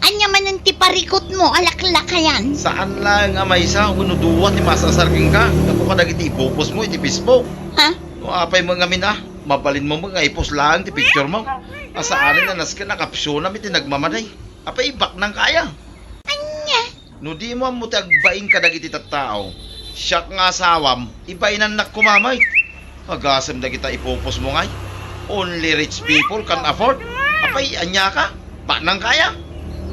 Ania manen Ti parikutmo a laklakayan. Saan laeng a maysa wenno dua ti maas-asar kenka gapu kadagiti ipupusmo iti Facebook. Ha? No apay met ngamin a, mabalinmo met nga i-post laeng ti picturemo. A saanen a nasken a captionam iti nagmamadi. Apay, ibaknangka aya? Ania? No dimo ammo ti agbain kadagiti tattao, siak nga asawam, ibainannak koma met. Agasem dagita ipupusmo ngay. Only rich people can afford. Apay, aniaka? Baknangka aya?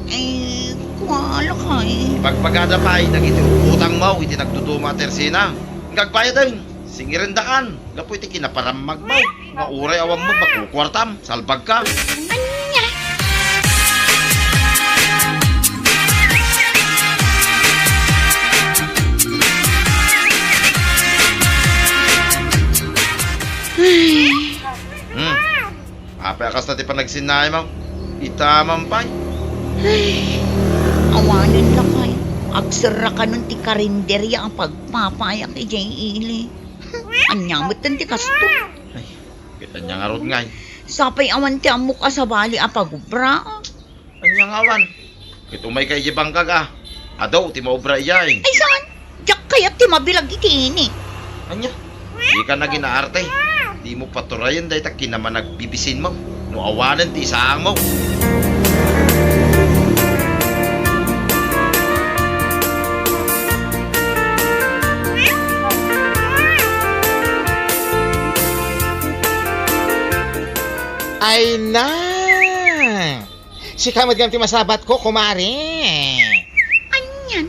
Eh, kuala kay. Ibagbagada pay dagiti utangmo iti nagduduma a tersena. Nga agbayaden, singirendakan gapu iti kinaparammagmo. Nga uray awan met makukuartam, salbagka. Ania? Ay. Hmm. Apay a kasta ti panagsinnaaymo? Ita man pay. Ay. Awanen la pay. Agserrakanon ti karinderia a pagpapayak idiay ili. Ania metten ti kasto? Ay. Ket ania ngarud ngay? Sapay awan ti ammok a sabali a pagubra. Ania nga awan? Ket umayka idiay bangkag a. Adu ti maubra idiay. Ay saan? Diak kayat ti mabilag iti ini. Ania? Dika naginaarte. Dimo paturayen dayta kinamanagbibisinmo no awanen ti isaangmo. Ay na! Sika met gayam ti masabatko, kumare. Anian?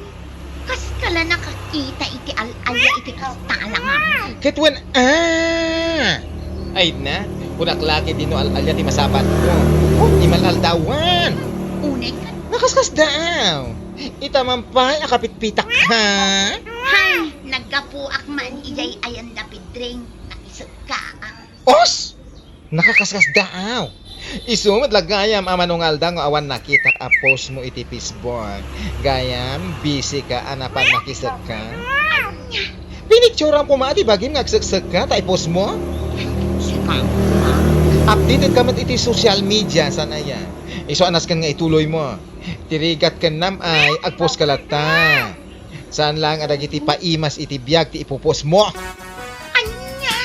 Kaska la nakakita iti al-alia iti kasta a langam? Ket wen a! Ay na, kunak la ket no al-alia ti masabatko. Oh, ti mal-aldawan. Unay kan. Nakaskasdaaw. Ita man pay a kapitpitak, ha? Hay, naggapuak man idiay ayan da Pedring, nakisekka, ah. Os! Nakakaskasdaaw. Isu met la gayam a manungalda nga awan nakitak a post mo iti Facebook. Gayam, busy ka a napan nakisekka. Pinictuream koma ti bagim nga agseksekka ta i-post mo. Sika, ma. Updated ka met iti social media, saan aya? Isu a nasken nga ituloy mo. Ti rigat ken nam ay agpost ka latta. Saan laeng a dagiti paimas iti biag ti ipupos mo. Ania?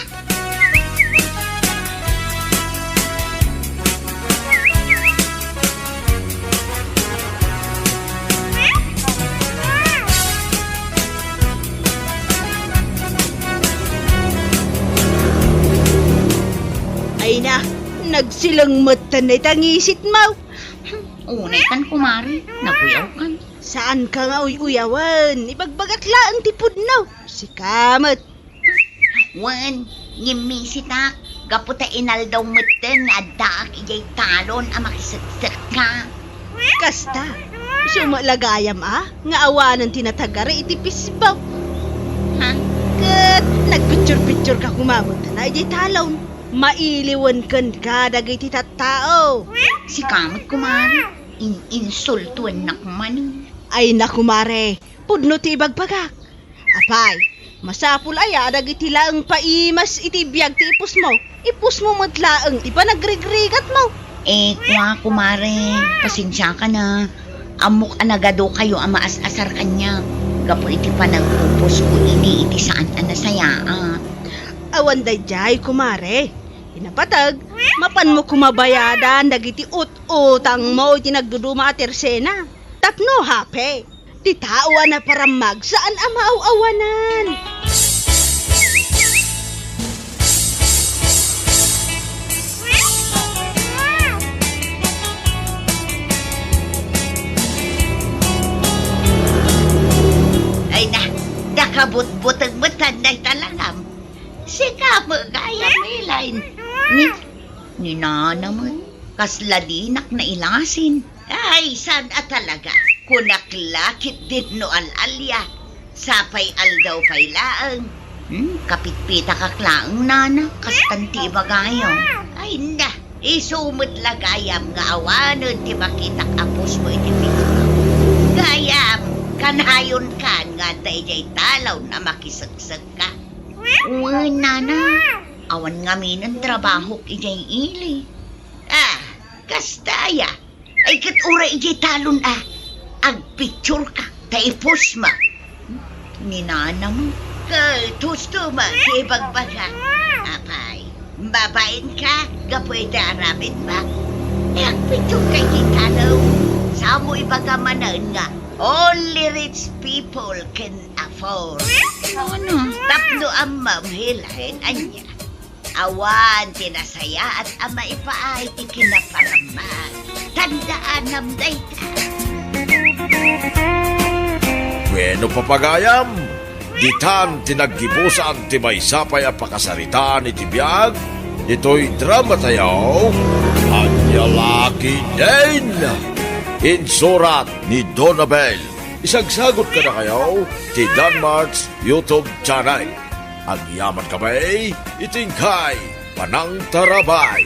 Ay na, nagsileng metten dayta ngisit mo. Unay kan, kumare, naguyaw kan. Saanka nga uy-uyawen. Ibagbagak laeng ti pudno. Sika met. Wen, ngimmisitak, gapu ta inaldaw metten nga addaak idiay talon a makiseksekka. Kasta, isu met la gayam a, nga awanen ti natagari iti Facebook. Ha? Ket nagpicture-picture ka koma metten a idiay talon. Mailiwen kenka dagiti tattao. Sika met, kumare, in-insultuennak manen. Ay na, kumare, pudno ti ibagbagak. Apay, masapul aya a dagiti laeng paimas iti biag ti ipusmo? Ipusmo met laeng ti panagrigrigatmo. Eh, kua, kumare, pasensiakan a. Ammok a nagadukayo a maas-asar kaniak gapu iti panagpuposko idi iti saan a nasayaat. Awan daydiay, kumare. Inapateg, mapanmo koma bayadan dagiti ut-utangmo iti nagduduma a tersena. Tapno hape, ti tao a naparammag saan a maaw-awanan. Ay na, nakabutbuteng met dayta langam. Sika met gayam, Elaine. Ni, ni Nana met, kasla dinak nailasin. Ay, saan a talaga. Kunak la ket dinno al-alia. Sapay aldaw pay laeng. Hmm, kapitpitakak laeng, Nana, kastan ti ibagayo. Ay, na, isu met la gayam nga awanen ti makitak a post mo iti Facebook. Gayam, kanayonkan nga adda idiay talon a makiseksekka. Wen, Nana, awan ngaminen trabahok idiay ili. Ah, kasta aya. Ay, ket uray idiay talon a. agpictureka ta ipusma. Ni nanam, ket husto met ti ibagbaga. Apay, babain ka, gapu iti aramidmo. E, agpictureka iti tanaw. Saan mo ibaga manen nga only rich people can afford. Ano? Tapno ammom, Helen, ania? Awan ti nasayaat a maipaay ti kinaparamag. Tandaanam dayta. Bueno, papagayam, ditan ti naggibusan ti maysa pay a pakasaritaan iti biag, itoy dramatayo, Ania la ketdin! Insurat ni Donabel. Isagsagut kadakayo ti Danmart's YouTube channel. Agyaman kami iti inkay panangtarabay.